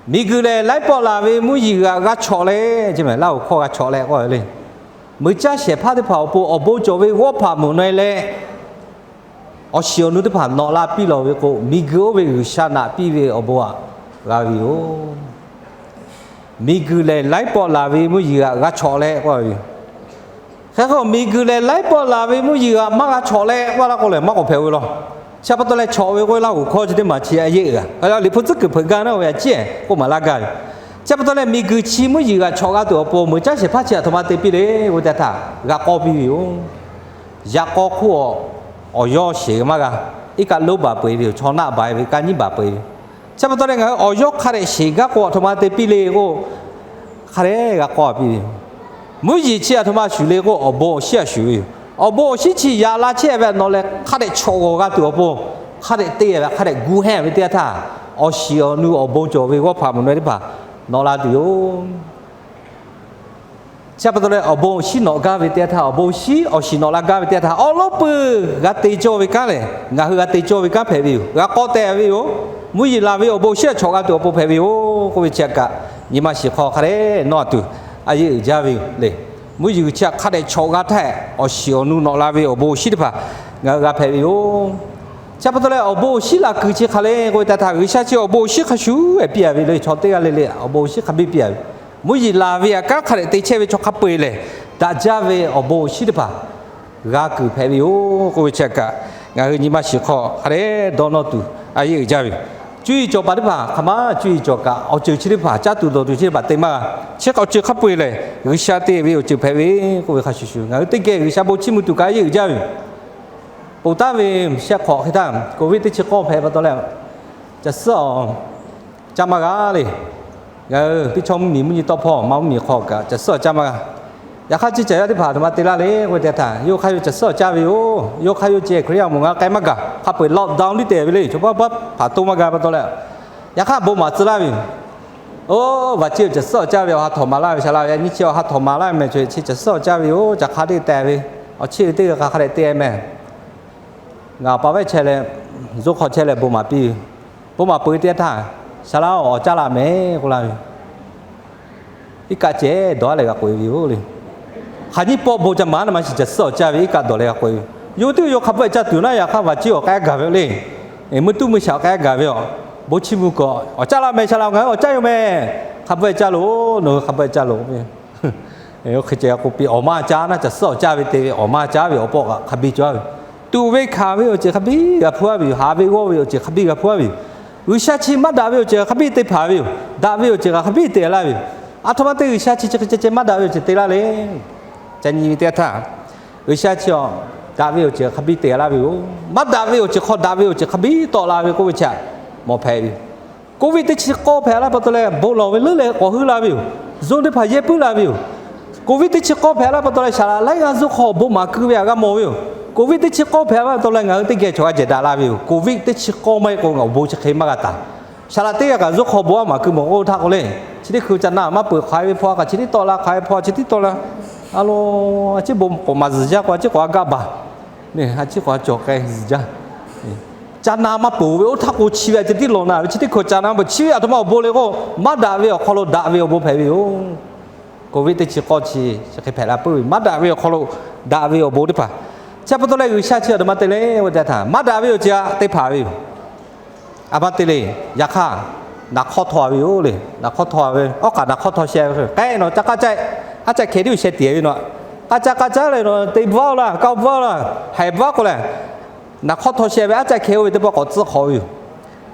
Miˬguiˬ lehˬ, laiˉ pawˆ laˬ ve mvuhˇ yeˬ g'aꞈ g'a chawꞈ leh, laˇ hoꞈ hkawˇ g'a chawꞈ leh k'oˆ ve le. Meuꞈ caˇ shehˍ hpaˇ teˇ hpaˍ awˬ pon awˬ bon cawˬ ve g'awˇ hpaꞈ meuꞈ naweh leh, awˬ shiˍ awˬ nu teˇ hpaˍ nawꞈ la piˇ lawˬ ve k'o, miˬguiˬ oˇ ve G'uiˬsha naꞈ piˇ ve awˬ bon aꞈ g'a ve yoˬ. Miˬguiˬ lehˬ, laiˉ pawˆ laˬ ve mvuhˇ yeˬ g'aꞈ g'a chawꞈ leh k'oˆ ve yoˬ. Hk'e k'o, miˬguiˬ lehˬ, laiˉ pawˆ laˬ ve mvuhˇ yeˬ g'aꞈ maˇ g'a chawꞈ leh k'oˆ laˇ k'o lehˬ, maˇ k'awꞈ hpehꞈ ve law. Chi pa taw leh chawꞈ ve k'oˆ ve laˇ hoꞈ hkawˇ chi teˇ maˬ chi a yeˆ g'a. Liꞈ hpu tcuhˉ kuiˬ hpeuꞈ gaˇ naˉ ve a ciˉ k'oˆ maˍ laˇ gaˇ ve. Chi pa taw leh miˬguiˬ chi mvuhˇ yeˬ g'aꞈ chawꞈ g'a tuˬ awˬ pon meuꞈ caˇ shehˍ hpaˇ chi aˬ htoꞈ ma te piˇ le k'oˆ ve teˇ htaˇ, g'a k'aw piˇ ve yoˬ. Yaꞈ k'aw hk'oˆ awˬ yawˇ sheˍ maˇ g'a. Iˉ kaˆ lonˉ baˬ peu-eˬ ve yoˬ. Chaw naˆ baˬ ve, ka nyiˉ baˬ peu-eˬ ve. Chi pa taw leh ngaˬ hui awˬ yawˇ hk'a dehꞈ sheˍ gaˇ k'o, aˬ htoꞈ ma te piˇ le k'o, hk'a dehꞈ g'a k'aw piˇ ve yoˬ. Mvuhˇ yeˬ chi aˬ htoꞈ ma shuˍ le k'o, awˬ bon awˬ shinˉ a shuˍ ve yoˬ. Awˬ bon awˬ shinˉ chi yaꞈ la chehˇ ve aꞈ nawˬ leh hk'a dehꞈ chawꞈ g'awˬ g'a tuˬ awˬ pon, hk'a dehꞈ te ve, hk'a dehꞈ gu hehnˇ ve teˇ yanˇ htaˇ, awˬ shiˍ awˬ nu awˬ bon cawˬ ve g'awˇ hpaꞈ meuꞈ naweh teˇ hpaˍ nawꞈ la tuˬ yoˬ. Chi pa taw leh awˬ bon awˬ shinˉ nawꞈ gaˇ ve teˇ yanˇ htaˇ, awˬ bon awˬ shinˉ awˬ shiˍ nawꞈ la gaˇ ve teˇ yanˇ htaˇ, awˉ lawˉ peuˬ g'a te cawˇ ve kanˉ lehˬ, ngaˬ hui g'a te cawˇ ve kanˉ hpehꞈ ve yoˬ. G'a k'aw tehꞈ ve yoˬ. Mvuhˇ yeˬ laˬ ve awˬ bon awˬ shinˉ a chawꞈ g'a tuˬ awˬ pon hpehꞈ ve yoˬ k'oˆ ve chi aꞈ kaꞈ, Nyi ma shiˍ hk'aw hk'a dehꞈ nawˇ a tuˬ a yeˇ uiˍ jaˇ ve yoˬ le. Mvuhˇ yeˬ g'uiˬ chi htaꞈ hk'a dehꞈ chawꞈ g'a htaˇ, awˬ shiˍ awˬ nu nawꞈ la ve awˬ bon awˬ shinˉ teˇ hpaˍ ngaˬ hui g'a hpehꞈ ve yoˬ. Chi pa taw leh awˬ bon awˬ shinˉ laˬ kuiˬ chi hk'aˬ le k'oˆ ve htaˇ htaˇ, G'uiˬsha chi awˬ bon awˬ shinˉ hk'a shuˍ shuˍ piˇ a ve le. Chaw teˇ g'aˇ le le awˬ bon awˬ shinˉ hk'a biˇ piˇ a ve. Mvuhˇ yeˬ laˬ ve yaꞈ kanˉ hk'a dehꞈ te chehˇ ve chaw hk'a peu-eˬ lehˬ, daꞈ jaˇ ve awˬ bon awˬ shinˉ teˇ hpaˍ g'a kuiˬ hpehꞈ ve yoˬ k'oˆ ve chi kaꞈ, ngaˬ hui nyi ma shiˍ hk'aw hk'a dehꞈ dawˇ nawˇ tuˬ a yeˇ uiˍ jaˇ ve yoˬ. Cuˇ yiˍ cawˬ paˍ teˇ hpaˍ hk'aˬ ma cuˇ yiˍ cawˬ kaꞈ, awˬ ceuˬ chi teˇ hpaˍ caˇ tuˬ dawˬ tuˬ chi teˇ hpaˍ te maˇ g'a. Chi hk'e awˬ ceuˬ hk'a peu-eˬ lehˬ, G'uiˬsha te ve awˬ ceuˬ hpehꞈ ve k'oˆ ve hk'a shuˍ shuˍ, ngaˬ hui teˇ geh G'uiˬsha bon chiˇ mvuh tuˬ kaꞈ a yeˇ uiˍ jaˇ ve yoˬ. Ponˬ taˍ ve shehˆ hk'awꞈ hk'e htaˇ, Covid teˇ chi k'awˇ hpehꞈ pa taw leh, caˬ suhˉ awˬ caˇ maˇ g'a le. Ngaˬ hui teˇ chaw mvuhˇ miˬ mvuhˇ nyi tawˆ hpawˇ ma mvuhˇ miˬ hk'aw kaꞈ caˬ suhˉ awˬ caˇ maˇ g'a. Yaꞈ hk'aˇ, chi caˬ yaˇ teˇ hpaˍ a htoꞈ ma te laˇ le k'oˆ ve teˇ htaˇ, yawˇ hk'aˇ yawˇ caˬ suhˉ awˬ caˇ ve yoˬ. Yawˇ hk'aˇ yawˇ ceh Hkriꞈ yaˇ awˬ moˍ ngaˬ k'ai maˇ gaˬ. Hk'a peu-eˬ lockdown liˇ tehꞈ ve le. Chaw paˇ paˇ hpaˍ toˇ maˇ g'a pa taw leh, yaꞈ hk'aˇ bon maˍ tcuh laˇ ve yoˬ. Oˇ, vaˬ ceˇ awˬ caˬ suhˉ awˬ caˇ ve awˬ ha htawꞈ maˍ laˇ ve, shaˍ laˇ ve yaꞈ nyi chi awˬ ha htawꞈ maˍ laˇ ve mehˬ, chi caˬ suhˉ awˬ caˇ ve yoˬ. Caˬ hk'a teˇ teh ve, awˬ cheˇ ve teˇ g'aˇ hk'a hk'a dehꞈ te mehˬ. Ngaˬ awˬ pa vehˆ chehˇ leh, zuhˆ hk'aw chehˇ leh bon maˍ piˇ ve. Bon maˍ peuˬ teˇ yanˇ htaˇ, shaˍ laˇ-oˬ, awˬ caˇ laˇ mehˬ k'oˆ laˇ ve. Iˉ kaˆ ceh dawˬ-a leh g'a k'oꞈ-e ve yoˬ le. Hk'aˬ nyiˇ pawˆ bon ca maˍ naˍ ma shiˍ caˬ suhˉ awˬ caˇ ve iˉ kaˆ dawˬ leh g'a k'oꞈ-e ve. Yawˇ teˇ yawˇ hk'a bvuhˆ-e caˇ tuˬ naˉ, yaꞈ hk'aˇ vaˬ ceˇ awˬ k'ai gaˬ ve yoˬ le. Meuˇ tuˉ meuˇ shaꞈ awˬ k'ai gaˬ ve yoˬ. Bon chiˇ mvuh kaꞈ awˬ caˇ laˇ mehˬ, shaˍ laˇ-oˬ, ngaˬ hui awˬ caˇ yoˬ mehˬ. Hk'a bvuhˆ-e caˇ loˬ, nawˬ hui hk'a bvuhˆ-e caˇ loˬ. Oˇ hk'e ceh g'a k'oˆ piˇ, awˬ maˇ caˇ naˉ, caˬ suhˉ awˬ caˇ ve te ve awˬ maˇ caˇ ve awˬ pawˆ kaꞈ hk'a biˇ cawˬ ve. Tuꞈ ve hkanˍ ve awˬ ceuˬ hk'a biˇ g'a hpuˇ-a ve yoˬ. Haꞈ ve g'awˇ ve awˬ ceuˬ hk'a biˇ g'a hpuˇ-a ve yoˬ. G'uiˬsha chi maˇ daꞈ ve awˬ ceuˬ hk'a biˇ te hpanˍ ve yoˬ. Daꞈ ve awˬ ceuˬ kaꞈ hk'a biˇ te laˇ ve yoˬ. A htoꞈ ma te G'uiˬsha chi chi hk'e ceh ceh maˇ daꞈ ve awˬ ceuˬ te laˇ le. Ca nyi ve teˇ yanˇ htaˇ, G'uiˬsha chi awˬ daꞈ ve awˬ ceuˬ hk'a biˇ te laˇ ve yoˬ. Maˇ daꞈ ve awˬ ceuˬ hk'aw daꞈ ve awˬ ceuˬ hk'a biˇ tawˆ la ve k'oˆ ve chi htaꞈ mawˬ hpehꞈ ve yoˬ. Covid teˇ chi k'awˇ hpehꞈ laˇ pa taw leh, bon lawˬ ve leuˉ leh k'awꞈ heuˆ la ve yoˬ. Zuhˆ teˇ hpaˍ yehˇ puiˉ la ve yoˬ. Covid teˇ chi k'awˇ hpehꞈ laˇ pa taw leh, shaˍ laꞈ laiˉ g'aˇ zuhˆ hk'aw bon maˍ keu ve htaꞈ g'a mawˬ ve yoˬ. Covid teˇ chi k'awˇ hpehꞈ laˇ pa taw leh, ngaˬ hui teˇ geh chaw g'a jehˬ daꞈ la ve yoˬ. Covid teˇ chi k'awˇ maˇ heˆ k'o, ngaˬ awˬ bon chi hk'e maˇ g'a taˍ. Shaˍ laꞈ teˇ g'aˇ kaꞈ zuhˆ hk'aw bon maˇ maˍ keu mawˬ k'o htaˇ k'o le, chi teˇ hkui ca naˆ maˇ peuˬ hk'aˬ hk'e ve hpawˇ, a kaꞈ chi tiˉ tawˆ la, hk'aˬ hk'e ve hpawˇ chi tiˉ tawˆ la. A lo, a ciˉ bon k'awꞈ maˍ zuhˬ jaˇ k'o, a ciˉ k'awꞈ a gaˆ baˬ. Neˇ a ciˉ k'awꞈ a cawˬ k'ai zuhˬ jaˇ. Ca na maˇ peuˬ ve oˇ htaˇ k'o, chi ve a ceh tiˉ lawˬ na ve, chi teˇ hkui ca na peuˬ, chi ve a htoꞈ ma awˬ bon le k'o, maˇ daꞈ ve awˬ hk'aw lo daꞈ ve awˬ bon hpehꞈ ve yoˬ. Covid teˇ chi k'awˇ chi chi hk'e hpehꞈ la puiˉ ve, maˇ daꞈ ve awˬ hk'aw lo daꞈ ve awˬ bon teˇ hpaˍ. Chi pa taw leh G'uiˬsha chi a htoꞈ ma te le k'oˆ ve teˇ yanˇ htaˇ, maˇ daꞈ ve awˬ ceuˬ htaꞈ te hpanˍ ve yoˬ. A ma te le, yaꞈ hk'aˇ, naˍ hk'awˇ htaw ve yoˬ le. Naˍ hk'awˇ htaw ve, awˉ k'aꞈ naˍ hk'awˇ htaw sheh ve k'ai nawˬ ca k'aˇ caˆ, aˉ caˆ hkeh tiˉ sheh tiˍ ve nawˬ, k'aˇ caˆ k'aˇ caˆ leh nawˬ te bvuhˇ-oˆ laˇ, kaˇ bvuhˇ-oˆ laˇ, haiˬ bvuhˇ k'o leh, naˍ hk'awˇ htaw sheh ve aˉ caˆ hkeh oˇ ve teˇ pawˆ k'awꞈ tcuhˆ hk'awꞈ ve yoˬ.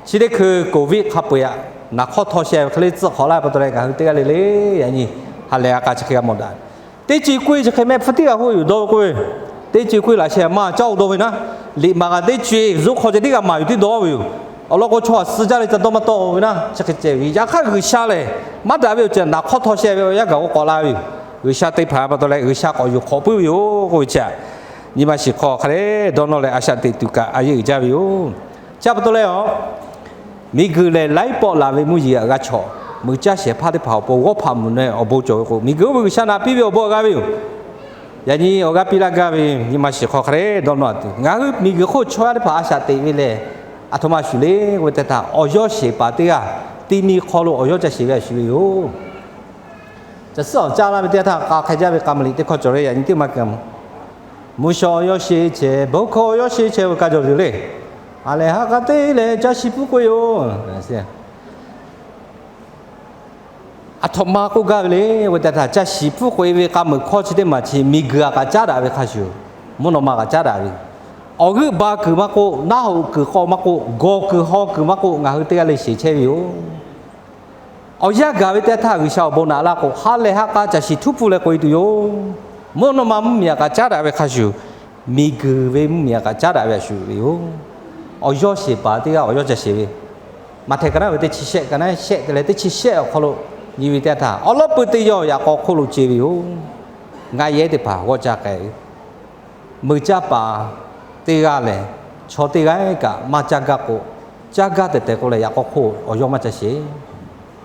Chi teˇ hkui Covid hk'a peu-eˬ htaꞈ naˍ hk'awˇ htaw sheh ve hk'e le tcuhˆ hk'awꞈ laˇ pa taw leh, ngaˬ hui teˇ g'aˇ le le yaꞈ nyi ha lehˬ a k'a chi hk'e g'a mawˬ daꞈ. Teˇ co-e k'oˆ-e chi hk'e mehˆ hpfuhˇ tiˉ g'a hoˆ yoˬ dawˇ ve k'oˆ ve, teˇ co-e k'oˆ-e laꞈ sheh maˇ caˇ-oˬ dawˇ ve naˉ, liꞈ maˍ kaꞈ teˇ co-e zuhˆ hk'aw ceh tiˉ g'a maˍ yoˬ tiˉ dawˇ ve yoˬ. Awˬ lawn k'o, chaw htaꞈ suh jaˇ leh ca dawˇ maˇ tawˆ-o ve naˉ, chi hk'e ceh ve. Yaꞈ hk'aˇ G'uiˬsha lehˬ, maˇ daꞈ ve awˬ ceuˬ naˍ hk'awˇ htaw sheh ve awˬ yanˇ gaˬ k'o k'awꞈ la ve yoˬ. G'uiˬsha te hpanˍ pa taw leh, G'uiˬsha k'awꞈ yuˬ hk'awꞈ puiˉ ve yoˬ k'oˆ ve chi htaꞈ nyi ma shiˍ hk'aw hk'a dehꞈ dawˇ nawˇ leh a shaꞈ teꞈ tuˬ kaꞈ a yeˇ uiˍ jaˇ ve yoˬ. Chi pa taw leh, a miˬguiˬ lehˬ laiˉ pawˆ laˬ ve mvuhˇ yeˬ htaꞈ g'a chawꞈ, mui caˇ shehˍ hpaˇ teˇ hpaˍ awˬ pon g'awˇ hpaꞈ mvuhˬ naweh awˬ bon cawˬ ve k'o, miˬguiˬ oˇ ve G'uiˬsha naꞈ piˇ ve awˬ bon htaꞈ g'a ve yoˬ. Yaꞈ nyi awˬ g'aˇ piˇ laˇ gaˇ ve nyi ma shiˍ hk'aw hk'a dehꞈ dawˇ nawˇ tuˬ, ngaˬ hui miˬguiˬ hk'oˆ chaw yaˇ teˇ hpaˍ a shaꞈ teꞈ ve lehˬ, a htoꞈ ma shuˍ le k'oˆ ve teˇ htaˇ, awˬ yawˇ sheˍ paˍ teˇ g'aˇ ti mi hk'aw lo awˬ yawˇ ca sheˍ ve a shuˍ ve yoˬ. Caˬ suhˉ awˬ caˇ laˇ ve teˇ htaˇ, k'a hk'e jaˇ ve k'a maˍ liꞈ teˇ hkawˇ cawˬ ve yaꞈ nyi teˇ maˇ keu mvuhˇ shawˍ awˬ yawˇ sheˍ chehˇ, bon hkawˇ awˬ yawˇ sheˍ chehˇ ve kaꞈ cawˬ tuˬ le. A lehˬ ha k'a te leh caˇ shiˍ pfuhˇ k'oꞈ-e yoˬ. A htoꞈ ma k'oˆ gaˇ ve le k'oˆ ve teˇ htaˇ, caˇ shiˍ pfuhˇ k'oꞈ-e ve k'a meuˬ hkawˇ chi teˇ maˬ chi miˬguiˬ htaꞈ kaꞈ caˉ daꞈ ve hk'a shuˍ, mvuhˇ naw ma kaꞈ caˉ daꞈ ve, awˬ g'euˆ ba kuiˬ maˇ k'oˆ, naˆ hoꞈ kuiˬ k'aw maˇ k'oˆ, gawˬ kuiˬ haw kuiˬ maˇ k'oˆ, ngaˬ hui teˇ g'aˇ le sheˍ chehˇ ve yoˬ. Awˬ yanˇ gaˬ ve teˇ htaˇ G'uiˬsha awˬ bon naꞈ laˇ k'o, ha lehˬ ha k'a caˇ shiˍ htuˉ pfuhˇ leh k'oꞈ-e tuˬ yoˬ. Mvuhˇ naw ma mvuhˇ miˬ htaꞈ kaꞈ caˉ daꞈ ve hk'a shuˍ, miˬguiˬ ve mvuhˇ miˬ htaꞈ kaꞈ caˉ daꞈ ve a shuˍ ve yoˬ. Awˬ yawˇ sheˍ paˍ teˇ g'aˇ awˬ yawˇ ca sheˍ ve, Maꞈhtehˍ ka naˉ ve teˇ chi shehˆ ka naˉ shehˆ te leh teˇ chi shehˆ awˬ hk'aw lo nyi ve teˇ htaˇ, awˬ lawˉ pui teˇ yawˇ yaꞈ k'aw hk'oˆ lo ce ve yoˬ. Ngaˆ yehˉ teˇ hpaˍ g'awˇ caˇ k'ai ve, mui caˇ paˍ teˇ g'aˇ lehˬ, chaw teˇ g'aˇ kaꞈ maˇ caˇ gaˇ k'o, caˇ gaˇ tehꞈ tehꞈ k'oˆ leh yaꞈ k'aw hk'oˆ awˬ yawˇ maˇ ca sheˍ.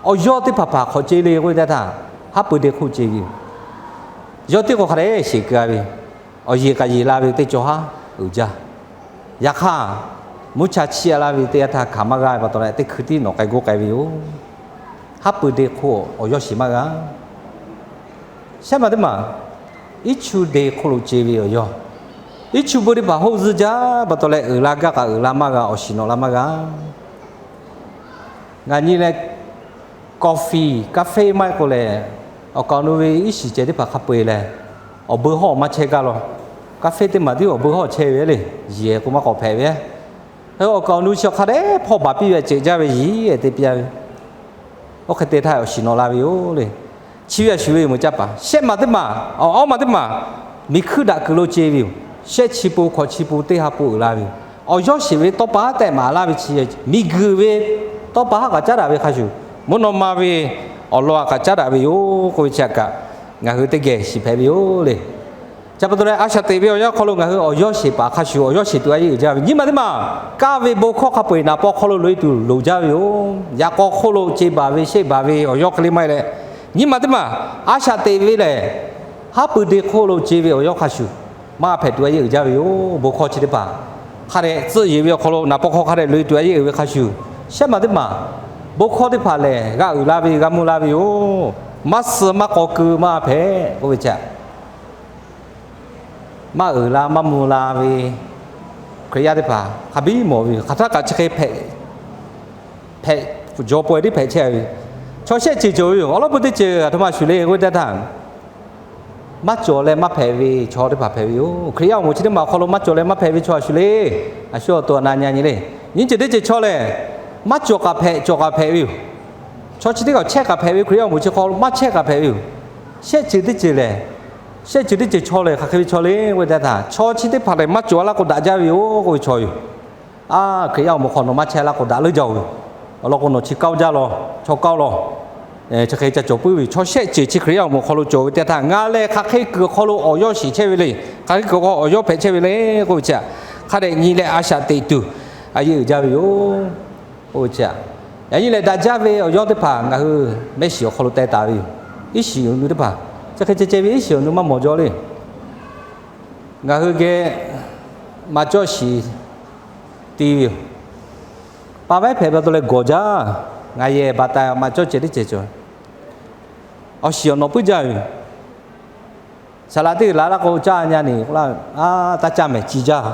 Awˬ yawˇ teˇ hpaˍ hpaˍ hk'awꞈ ce le k'oˆ ve teˇ htaˇ, haˉ pui te hk'oˆ ce ve yoˬ. Yawˇ teˇ k'o hk'a dehꞈ sheˍ keu-a ve, awˬ yeˬ k'aꞈ yeˬ la ve teˇ cawˬ haˉ uiˍ jaˇ. Yaꞈ hk'aˇ, mvuhˇ cha chiˇ-a laˇ ve teˇ yanˇ htaˇ hkanˍ maˇ g'aˇ ve pa taw leh, teˇ hkui tiˉ nawˬ k'ai goˇ k'ai ve yoˬ. haˉ pui de hk'oˆ awˬ yawˇ shiˍ maˇ g'a. Shehˆ maˬ teˇ maˬ, iˉ chu de hk'oˆ lo ce ve awˬ yawˇ, iˉ chu bon teˇ hpaˍ hoˆ zuhˇ jaˇ pa taw leh uiˍ la gaˇ kaꞈ uiˍ la maˇ g'a, awˬ shiˍ nawꞈ la maˇ g'a. Ngaˬ nyi leh coffee, กาแฟ maˇ heˆ k'o lehˬ, awˬ kaˍ awˬ nu ve iˉ shiˍ cehˬ teˇ hpaˍ hk'a peu-eˬ lehˬ, awˬ bon hawˉ maˇ chehˇ gaˇ law. กาแฟ teˇ maˬ tiˉ awˬ bon hawˉ chehˇ ve le, yiˍ k'o maˇ k'awꞈ hpehꞈ ve. Awˬ kaˍ awˬ nu chi awˬ hk'a dehꞈ hpawˇ baˬ piˇ ve ceꞈ jaˇ ve yiˍ te piˇ-a ve. Oˇ hk'e te htaˇ awˬ shiˍ nawꞈ la ve yoˬ le. Chi ve a shuˍ ve yoˬ meuꞈ caˇ paˍ. Shehˆ maˬ teˇ maˬ, awˬ awˉ maˬ teˇ maˬ, miˬ hkuiˇ daꞈ kuiˬ lo ce ve yoˬ. Shehˆ chi pun hkawꞈ chi pun teˇ ha pun uiˍ la ve yoˬ. Awˬ yawˇ shiˍ ve tawˇ pa haˉ tehꞈ maˍ laˇ ve chi, miˬ guiˬ ve tawˇ pa haˉ kaꞈ caˉ daꞈ ve hk'a shuˍ, mvuhˇ naw ma ve awˬ lawn kaꞈ caˉ daꞈ ve yoˬ k'oˆ ve chi htaꞈ kaꞈ ngaˬ hui teˇ geh shiˍ hpehꞈ ve yoˬ le. Chi pa taw leh a shaꞈ teꞈ ve awˬ yanˇ hk'aw lo ngaˬ hui awˬ yawˇ shiˍ paˍ hk'a shuˍ awˬ yawˇ shiˍ tuˬ a yeˇ uiˍ jaˇ ve. Nyi ma teˇ maˬ, kaˇ ve bon hkawˇ hk'a peu-eˬ naˍ paw hk'aw lo loꞈ-e tuˬ loˍ jaˇ ve yoˬ. Yaꞈ k'aw hk'oˆ lo ce baˬ ve sheˆ baˬ ve awˬ yawˇ hk'e le maˇ heˆ leh, nyi ma teˇ maˬ, a shaꞈ teꞈ ve lehˬ, haˉ pui de hk'oˆ lo ce ve awˬ yawˇ hk'a shuˍ maˇ hpehꞈ tuˬ a yeˇ uiˍ jaˇ ve yoˬ. Bon hkawˇ chi teˇ hpaˍ hk'a dehꞈ tcuhˆ yeˬ ve awˬ hk'aw lo naˍ paw hk'aw hk'a dehꞈ loꞈ-e tuˬ a yeˇ uiˍ ve hk'a shuˍ, shehˆ maˬ teˇ maˬ, bon hkawˇ teˇ hpaˍ lehˬ g'a uiˍ la ve, g'a mvuh la ve yoˬ. Maˇ suh maˇ k'aw keu maˇ hpehꞈ k'oˆ ve chi htaꞈ maˇ uiˍ la maˇ mvuh la ve Hkriꞈ yaˇ teˇ hpaˍ hk'a biˇ mawˬ ve yoˬ. Hk'aˬ htaˇ kaꞈ chi hk'e hpehꞈ, hpehꞈ, jaw paweh tiˉ hpehꞈ chehˇ ve. Chaw shehˆ ceuˬ cawˬ ve yoˬ. Awˬ lawn peu teˇ ceuˬ aˬ htoꞈ ma shuˍ le k'oˆ ve teˇ htaˇ, maˇ cawˬ leh maˇ hpehꞈ ve chaw teˇ hpaˍ hpehꞈ ve yoˬ. Hkriꞈ yaˇ awˬ moˍ chi teˇ maˬ awˬ hk'aw lo maˇ cawˬ leh maˇ hpehꞈ ve chaw a shuˍ le. A shu awˬ to aˬ na nyi nyi le. Nyiˇ ceuˬ teˇ ceuˬ chaw lehˬ, maˇ cawˬ kaꞈ hpehꞈ, cawˬ kaꞈ hpehꞈ ve yoˬ. Chaw chi teˇ kaꞈ chehˇ kaꞈ hpehꞈ ve, Hkriꞈ yaˇ awˬ moˍ chi hk'aw lo maˇ chehˇ kaꞈ hpehꞈ ve yoˬ. Shehˆ ceuˬ teˇ ceuˬ lehˬ, shehˆ ceuˬ teˇ ceuˬ chaw lehˬ hk'aˬ hk'e ve chaw le k'oˆ ve teˇ htaˇ, chaw chi teˇ hpaˍ lehˬ maˇ cawˬ a laˇ k'o daꞈ jaˇ ve yoˬ k'oˆ ve chaw yoˬ. A, Hkriꞈ yaˇ awˬ moˍ hk'aw nawˬ maˇ chehˇ laˇ k'o daꞈ leuˉ jaˇ-oˬ ve. Awˬ lawn k'o nawˬ chi kaoˇ jaˇ law, chaw kaoˇ law. Chi hk'e ca cawˬ puiˉ ve yoˬ. Chaw shehˆ ceuˬ chi Hkriꞈ yaˇ awˬ moˍ hk'aw lo cawˬ ve teˇ htaˇ, ngaˬ lehˬ hk'aˬ hk'e kuiˬ awˬ hk'aw lo awˬ yawˇ shiˍ chehˇ ve le. Hk'aˬ hk'e kuiˬ awˬ hk'aw awˬ yawˇ hpehꞈ chehˇ ve le k'oˆ ve chi htaꞈ hk'a dehꞈ nyi leh a shaꞈ teꞈ tuˬ a yeˇ uiˍ jaˇ ve yoˬ. Oˇ ve chi htaꞈ yaꞈ nyi lehˬ daꞈ jaˇ ve awˬ yawˇ teˇ hpaˍ ngaˬ hui mehˆ shiˍ awˬ hk'aw lo teh taˍ ve yoˬ. Iˉ shiˍ awˬ nu teˇ hpaˍ, chi hk'e ceh ceh ve iˉ shiˍ awˬ nu maˇ mawˬ jaw le. Ngaˬ hui geh maꞈ cawˇ shiˍ ti ve yoˬ. Pa vaiˉ hpehꞈ pa taw leh gawˬ jaˇ. Ngaˬ yehˬ baˬ taˍ maꞈ cawˇ ceh teˇ ceh cawˬ. Awˬ shiˍ awˬ nawꞈ puiˉ jaˇ ve yoˬ. Saˍ laꞈ teˇ g'uiˬ la laˇ k'o caˇ nyi ni k'o laˇ, a, taˇ caˇ mehˍ ci jaˇ.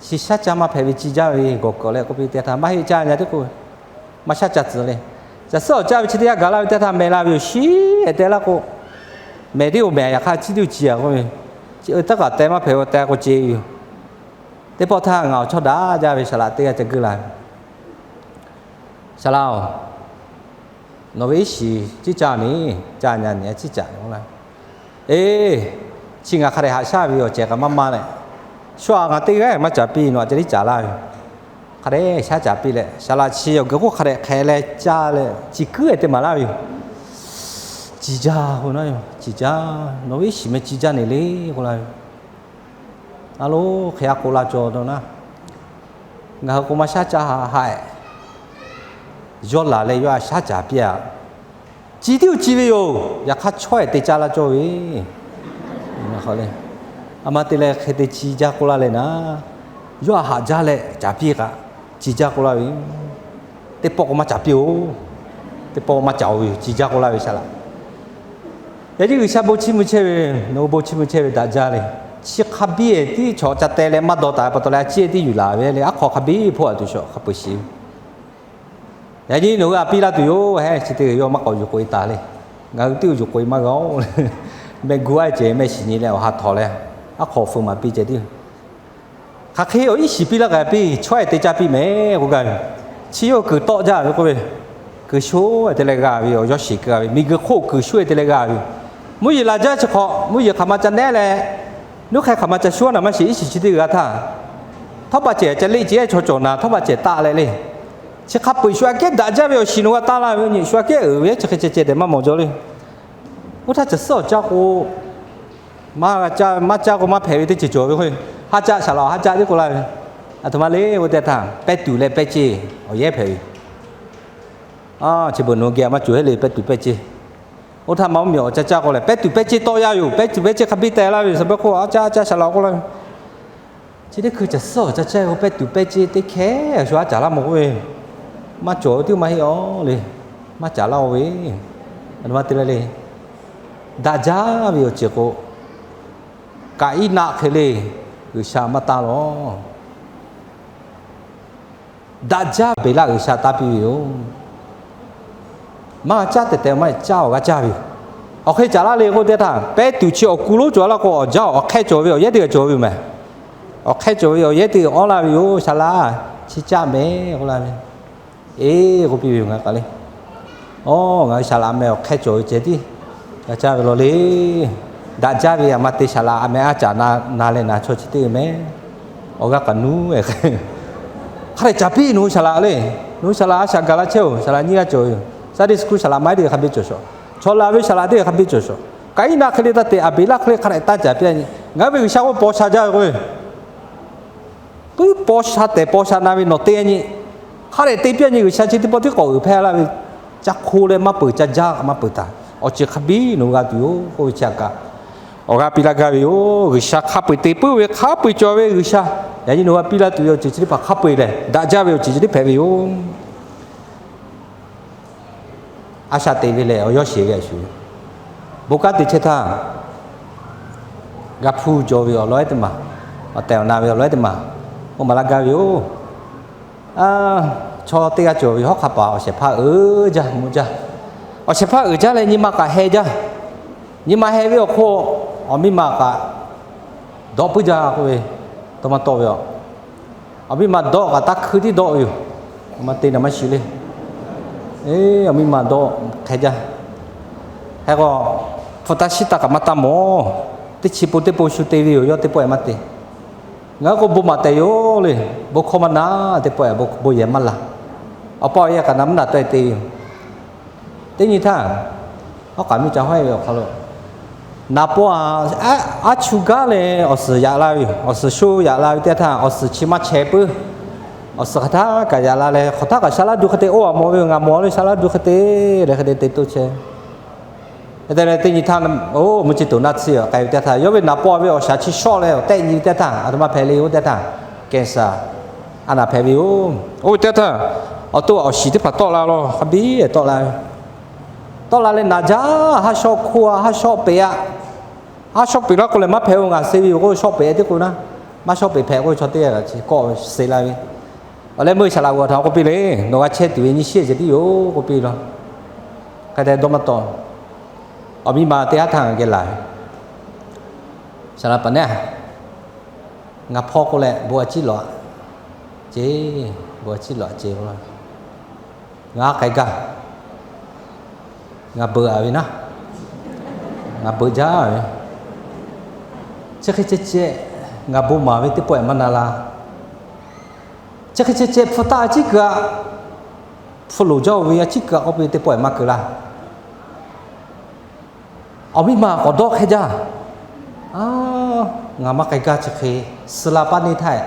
Chi shaˉ caˇ maˇ hpehꞈ ve ci jaˇ ve gawˬ kawꞈ leh k'oˆ piˇ teˇ htaˇ maˇ heˆ caˇ nyi teˇ k'o, maˇ shaˉ caˇ tcuh le. Caˬ suhˉ awˬ caˇ ve chi teˇ yanˇ gaˬ laˇ ve teˇ htaˇ mehˍ la ve yoˬ. Shiˉ-ehˍ teh laˇ k'o, mehˍ tiˉ-oˬ mehˍ yaꞈ hk'aˇ chi tiˉ-oˬ ci a k'oˆ ve, chi taˇ kaꞈ teh maˇ hpehꞈ-o teh k'o ce ve yoˬ. Teˇ pawˆ htaˇ ngaˬ awˬ chawˇ daꞈ jaˇ ve saˍ laꞈ teˇ g'aˇ ca guˇ la ve, Saˍ laꞈ-oˬ, nawˬ ve iˉ shiˍ ciˉ caˇ ni, caˇ nyi ni ciˉ caˇ ni k'oˆ laˇ. Eˬ, chi ngaˬ hk'a dehꞈ haꞈ shaˉ ve awˬ cehˬ kaꞈ maˇ maˇ leh, shu-aꞈ ngaˬ teˇ g'aˇ maˇ caˍ piˇ, nawˬ aꞈ ca liˇ caˍ laˇ ve. Hk'a dehꞈ shaˉ caˍ piˇ leh saˍ laꞈ chi awˬ g'uiˬ k'oˆ hk'a dehꞈ hk'e leh caˇ leh ci kuiˉ-ehˍ te maˍ laˇ ve yoˬ. Ci jaˇ k'o na yoˬ, ci jaˇ, nawˬ ve iˉ shiˍ meh ci jaˇ ne le k'oˆ laˇ ve. A lo, hk'e a k'oˆ la cawˬ dawˬ na. Ngaˬ hui k'o maˇ shaˉ caˇ haꞈ haꞈ-ehˍ. Yawˇ laˬ leh yawˇ a shaˉ caˍ piˇ-a. Ci tiˉ-oˬ ci ve yoˬ. Yaꞈ hk'aˇ chaweh te caˇ laˇ cawˇ ve. A ma te leh hk'e te ci jaˇ k'oˆ laˇ leh na, yawˇ a haꞈ jaˇ leh caˍ piˇ kaꞈ, ci jaˇ k'oˆ laˇ ve. Teˇ pawˆ k'o maˇ caˍ piˇ-oˬ. Teˇ pawˆ maˇ caˍ-oˬ ve yoˬ, ci jaˇ k'oˆ laˇ ve saˍ laꞈ. Yaꞈ nyi G'uiˬsha bon chiˇ mvuh chehˇ ve, nawˬ hui bon chiˇ mvuh chehˇ ve daꞈ jaˇ le. Chi hk'a biˇ-ehˍ tiˉ chaw ca teh leh maˇ dawˇ taˍ pa taw leh a ciˉ tiˉ yuˬ laˬ ve le, aˉ hk'aw hk'a biˇ hpoˆ a tuˬ shawˍ hk'a peu-eˬ shiˍ ve. Yaꞈ nyi nawˬ hui a piˇ laˇ tuˬ yoˬ. Heˉ, chi teˇ g'aˇ yawˇ maˇ k'awꞈ yuˬ k'oꞈ-e taˍ le. Ngaˬ hui tiˉ yuˬ k'oꞈ-e maˇ g'a-oˬ. Mehˆ gu a ceh mehˆ shiˍ nyi leh awˬ ha htawꞈ leh, aˉ hk'aw feu maˍ piˇ ceh tiˉ. Hk'aˬ hk'e awˬ iˉ shiˍ piˇ laˇ kaꞈ piˇ, chaweh te caˇ piˇ mehˍ k'oˆ gaˇ ve. Chi yawˇ kuiˬ tawˆ jaˇ ve k'oˆ ve, kuiˬ sho-e te leh g'a ve, awˬ yawˇ shiˍ keu g'a ve, miˬ guiˬ hk'oˆ kuiˬ sho-e te leh g'a ve. Mvuhˇ yeˬ laˬ jaˇ chi hk'awꞈ, mvuhˇ yeˬ hk'aˬ ma ca nehˉ leh, nuˇ hk'e hk'aˬ ma ca shuˉ naˍ maˇ shiˍ, iˉ shiˍ chi teˇ g'aˇ htaˇ, htawˇ paˍ cehˬ ca leˆ ce-ehˍ chaw cawˬ naˍ, htawˇ paˍ cehˬ taˆ leh le. Chi hk'a peu-eˬ shu aꞈ kehˉ daꞈ jaˇ ve awˬ shiˍ nawˬ g'a taˇ laˇ ve, nyi shu aꞈ kehˉ uiˍ ve chi hk'e ceh ceh tehꞈ maˇ mawˬ jaw le. Oˇ htaˇ caˬ suhˉ awˬ caˇ k'o, maˇ caˇ, maˇ caˇ k'o maˇ hpehꞈ ve teˇ ceuˬ cawˬ ve k'o, ha caˇ saˍ laꞈ ha caˇ tiˉ k'oˆ laˇ ve. Aˬ htoꞈ ma le k'oˆ teˇ htaˇ, pehˇ tuˬ leh pehˇ ceˇ awˬ yehˉ hpehꞈ ve. Chi beuꞈ nawˬ hui geh maˇ cawˬ heˆ le, pehˇ tuˬ pehˇ ceˇ. Oˇ htaˇ maˇ mvuhˇ miˬ awˬ caˇ caˇ k'o lehˬ, pehˇ tuˬ pehˇ ceˇ tawˆ yaˇ yoˬ. Pehˇ tuˬ pehˇ ceˇ hk'a biˇ teh laˇ ve yoˬ. Saˍ beuꞈ k'o, a caˇ a caˇ saˍ laꞈ k'oˆ laˇ ve. Chi teˇ hkui caˬ suhˉ awˬ caˇ caˇ k'o, pehˇ tuˬ pehˇ ceˇ teˇ hkehˉ a shu a caˍ laˇ mawˬ k'oˆ ve, maˇ cawˬ ve tiˉ maˇ heˆ-aˬ le. maˇ caˍ laˇ-oˬ ve. Aˬ htoꞈ ma te le le, daꞈ jaˇ ve awˬ ceuˬ k'o, Kaˍiˉnaˆ hk'e le G'uiˬsha maˇ tanˇ lawˬ. Daꞈ jaˇ Beˍlaˆ G'uiˬsha tanˇ piˇ ve yoˬ. Maˇ caˇ tehꞈ tehꞈ maˇ caˇ awˬ g'aˇ caˇ ve yoˬ. Awˬ hk'e caˍ laˇ le k'oˆ teˇ htaˇ, pehˉ tuˬ chi awˬ kuˬ lonˉ cawˬ laˇ k'o, awˬ jaˇ awˬ hk'ehˇ cawˬ ve awˬ yehˉ teˇ g'aˇ cawˬ ve yoˬ mehˍ. Awˬ hk'ehˇ cawˬ ve awˬ yehˉ teˇ g'aˇ awˉ laˇ ve yoˬ, Saˍ laꞈ, chi caˆ mehˍ k'oˆ laˇ ve. Eˬ k'oˆ piˇ ve yoˬ, ngaˬ k'aˬ le. Oˬ, ngaˬ hui Saˍ laꞈ meh awˬ hk'ehˇ cawˬ ve ceh tiˉ g'a caˇ ve law le. Daꞈ jaˇ ve aˬ ma te Saˍ laꞈ a meh aˉ caˍ na leh naˍ chaw chi teˇ g'aˇ mehˍ. Awˬ g'aˇ k'aꞈ nuˉ, hk'a dehꞈ caˍ piˇ nawˬ hui Saˍ laꞈ le. Nawˬ hui Saˍ laꞈ a shaꞈ gaˬ la chehˇ-oˬ, Saˍ laꞈ nyiˇ g'aˇ cawˬ ve yoˬ. Sunday school Saˍ laꞈ maˇ heˆ teˇ g'aˇ hk'a biˇ cawˬ shawˍ. Chaw la ve Saˍ laꞈ teˇ g'aˇ hk'a biˇ cawˬ shawˍ. Kaˍiˉnaˆ hk'e le taˇ te, Aˍbeˍlaˆ hk'e le hk'a dehꞈ taˇ caˍ piˇ a nyi. Ngaˬ hui ve G'uiˬsha k'oˆ paw sha jaˇ ve k'o, puiˉ paw sha tehˬ paw sha na ve nawˬ te a nyi. Hk'a dehꞈ te piˇ a nyi, G'uiˬsha chi teˇ pawˆ tiˉ k'awꞈ uiˍ hpehˇ laˇ ve, ca hko leh maˇ peuˬ, ca jaˇ maˇ peuˬ taˍ. Awˬ ceuˬ hk'a biˇ nawˬ hui g'a tuˬ yoˬ k'oˆ ve chi a kaꞈ, awˬ g'aˇ piˇ laˇ gaˇ ve yoˬ. G'uiˬsha hk'a peu-eˬ te puiˉ ve, hk'a peu-eˬ cawˬ ve G'uiˬsha, yaꞈ nyi nawˬ hui g'a piˇ laˇ tuˬ ve awˬ ceuˬ chi teˇ hpaˍ hk'a peu-eˬ lehˬ, daꞈ jaˇ ve awˬ ceuˬ chi teˇ hpehꞈ ve yoˬ. A shaꞈ teꞈ ve lehˬ, awˬ yawˇ sheˍ ve a shuˍ, bon kanˉ te chehˇ htaˇ, g'a hpuˇ jaw ve awˬ lawn ehˉ teˇ maˬ, awˬ tehˬ awˬ na ve awˬ lawn ehˉ teˇ maˬ, oˇ maˍ laˇ gaˇ ve yoˬ. Chaw teˇ g'aˇ cawˬ ve hawˉ hk'a paˍ awˬ shehˍ hpaˇ uiˍ jaˇ mvuh jaˇ. Awˬ shehˍ hpaˇ uiˍ jaˇ leh nyi ma kaꞈ heh jaˇ. Nyi ma heh ve awˬ hk'oˆ, awˬ miˇ ma kaꞈ dawˆ puiˉ jaˇ k'oˆ ve, taw maˇ tawˆ ve a. Awˬ miˇ ma dawˆ kaꞈ taˇ hkui tiˉ dawˆ ve yoˬ. Maˇ te naˍ maˇ shiˍ le. Awˬ miˇ ma dawˆ hk'e jaˇ. Hk'e k'o, hpu taˇ shiˉ taˇ kaꞈ maˇ taˇ mawˬ. Teˇ chi po teˇ po shu te ve yoˬ, yawˇ teˇ pawˆ-e maˇ te. Ngaˬ hui k'o bon maˍ tehˬ yoˬ le. Bon hkawˇ maˇ na, teˇ pawˆ-e bon yehˬ maˇ laˬ. Awˬ pa awˬ e kaꞈ naˍ mvuhˇ naˬ tawˆ-e te ve yoˬ. Teˇ nyi htaˇ, hawˉ k'aꞈ miˇ ca hawˉ-e ve awˬ hk'aw lo, naˍ paw a, aˉ chu gaˉ leh awˬ suhˍ yaꞈ la ve yoˬ. Awˬ suhˍ sho yaꞈ la ve teˇ htaˇ, awˬ suhˍ chi maˇ chehˇ puiˉ. Awˬ suhˍ hk'aˬ htaˇ kaꞈ yaꞈ la leh, hk'aˬ htaˇ kaꞈ sha laˇ du hk'e te, oˇ a mawˬ ve yoˬ, ngaˬ mawˬ le sha laˇ du hk'e te, leh hk'e te te toˇ chehˇ. Hk'e te leh teˇ nyi htaˇ, oˇ mvuhˇ chi toˍ naˇ tsuhˇ k'ai ve teˇ htaˇ, yawˇ ve naˍ paw ve awˬ shaˍ chi shawˆ leh awˬ tehˆ nyi ve teˇ htaˇ, aˬ htoꞈ ma hpehꞈ le yoˬ teˇ htaˇ, cancer a naˍ hpehꞈ ve yoˬ. Oˇ ve teˇ htaˇ, awˬ to awˬ shiˍ teˇ hpaˍ tawˆ la law, hk'a biˇ tawˆ la ve. Tawˆ la leh naˍ jaˇ, haˉ shawˆ hkoˇ a, haˉ shawˆ peꞈ a. Haˉ shawˆ peꞈ laˇ k'o lehˬ maˇ hpehꞈ-oˬ, ngaˬ suh ve yoˬ k'o shawˆ peꞈ tiˉ k'o naˉ, maˇ shawˆ peꞈ hpehꞈ k'oˆ ve chaw teˇ g'aˇ kaꞈ chi kawˆ suh la ve. Awˬ leh meuˇ saˍ laꞈ g'awˬ htaꞈ k'oˆ piˇ le, nawˬ g'a chehˇ tuˬ ve nyi shiˉ ceh tiˉ yoˬ k'oˆ piˇ law. Hk'e te dawˇ maˇ tawˆ. Awˬ miˇ ma teˇ haˉ htaˇ ngaˬ geh laˬ ve, saˍ laꞈ paˍ neˉ, ngaˬ hpawˇ k'oˆ leh bon a ciˉ lawꞈ a ce, bon a ciˉ lawꞈ a ce, ngaˬ k'ai gaˇ. Ngaˬ beuꞈ a ve naˉ, ngaˬ beuꞈ jaˇ ve. Chi hk'e ceh ceh, ngaˬ bon maˍ ve teˇ pawˆ-e maˇ na la. Chi hk'e ceh ceh hpu taˇ a ciˉ keu a, hpu loˍ jaˇ-oˬ ve a ciˉ keu a k'oˆ piˇ teˇ pawˆ-e maˇ keu laˇ. Awˬ miˇ ma k'awꞈ dawˆ hk'e jaˇ. Ngaˬ maˇ k'ai gaˇ, chi hk'e suh la paˇ neˇ htaˇ,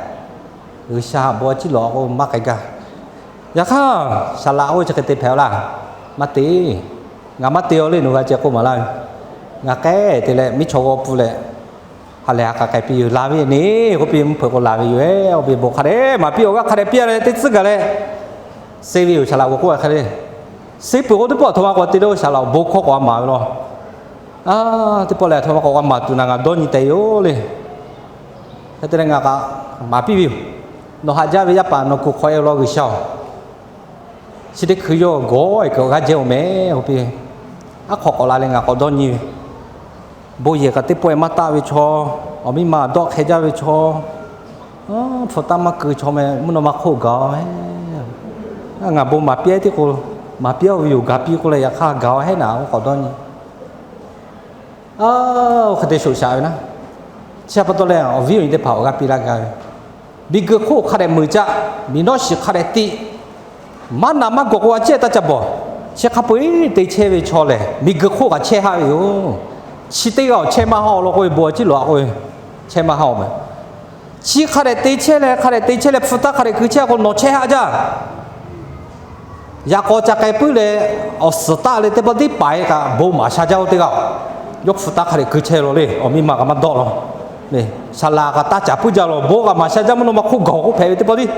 G'uiˬsha bon a ciˉ lawꞈ k'o maˇ k'ai gaˇ. Yaꞈ hk'aˇ, saˍ laꞈ k'oˆ ve chi hk'e te hpehꞈ-aw laˇ. Maˇ te. Ngaˬ maˇ te-aw le, nawˬ g'a ceh k'oˆ maˍ laˇ ve. Ngaˬ k'ai te leh miˇ chaw g'aw pfuhˇ leh, ha lehˬ ha k'a k'ai piˇ yoˬ, laˬ ve ne k'oˆ piˇ, mvuhˇ hpeuꞈ k'o laˬ ve yoˬ-e, oˇ ve bon hk'a dehꞈ maˍ piˇ, awˬ g'aˇ hk'a dehꞈ piˇ-a leh teˇ tcuhˉ gaˬ leh, suh ve yoˬ, saˍ laꞈ g'awˬ k'oˆ a hk'a le. Suh peuˬ k'o teˇ pawˆ aˬ htoꞈ ma k'awꞈ te le, saˍ laꞈ awˬ bon hkawˇ k'awꞈ maˍ ve law. Teˇ pawˆ lehˬ aˬ htoꞈ ma k'awꞈ g'a maˍ tuˬ naˍ, ngaˬ dawˇ nyi tehꞈ yoˬ le. Hk'e te leh ngaˬ kaꞈ maˍ piˇ ve yoˬ. Nawˬ haꞈ jaˇ ve yaˇ paˍ nawˬ kuˬ hk'awꞈ-e law G'uiˬsha-oˬ, chi teˇ hkui yawˇ gawˬ-e kuiˬ g'aˇ jehˇ-oˬ mehˍ k'oˆ piˇ. Aˉ hk'aw k'awꞈ la leh ngaˬ k'awꞈ dawˇ nyi ve, bon yehˬ kaꞈ teˇ pawˆ-e maˇ taˆ ve chaw, awˬ miˇ ma dawˆ hk'e jaˇ ve chaw, hpu taˇ maˇ keu chaw meh, mvuhˇ naw ma hk'oˆ gaˬ-aw. Ngaˬ bon maˍ piˇ-a tiˉ k'o, maˍ piˇ-a ve yoˬ, gaˬ piˇ k'oˆ leh yaꞈ hk'aˇ gaˬ-aw hehˉ naˍ, k'awꞈ dawˇ nyi. Oˇ hk'e te shoꞈ shaꞈ ve naˉ. Chi pa taw leh awˬ viˉ awˬ nyi teˇ hpaˍ awˬ g'aˇ piˇ laˇ gaˇ ve, miˬguiˬ hk'oˆ hk'a dehꞈ meunˍ caˆ, miˬ nawˉ shiˍ hk'a dehꞈ tiˆ, maˇ naꞈ maˇ gawˬ k'o a ciˉ taˇ ca bawˬ. Chi hk'a peu-eˬ te chehˇ ve chaw lehˬ, miˬguiˬ hk'oˆ kaꞈ chehˇ haˆ ve yoˬ. Chi teˇ g'aˇ awˬ chehˇ maˇ haˆ-aw law k'oˆ ve, bon a ciˉ lawꞈ k'oˆ ve, chehˇ maˇ haˆ-aw mehˍ. Chi hk'a dehꞈ te chehˇ leh, hk'a dehꞈ te chehˇ leh, hpu taˇ hk'a dehꞈ keu chehˇ k'o nawˬ chehˇ haˆ jaˇ. Yaꞈ k'aw ca k'ai puiˉ leh, awˬ suhˍ taˆ leh teˇ pawˆ tiˉ paiˍ kaꞈ bon maˍ sha jaˇ-oˬ teˇ g'aˇ, yawˇ hpu taˇ hk'a dehꞈ keu chehˇ law le, awˬ miˇ ma kaꞈ maˇ dawˆ law. Saˍ laꞈ kaꞈ taˇ caˍ puiˉ jaˇ law, bon kaꞈ maˍ sha jaˇ, mvuhˇ naw ma hk'oˆ gaˬ-oˬ k'oˆ hpehꞈ ve teˇ pawˆ tiˉ,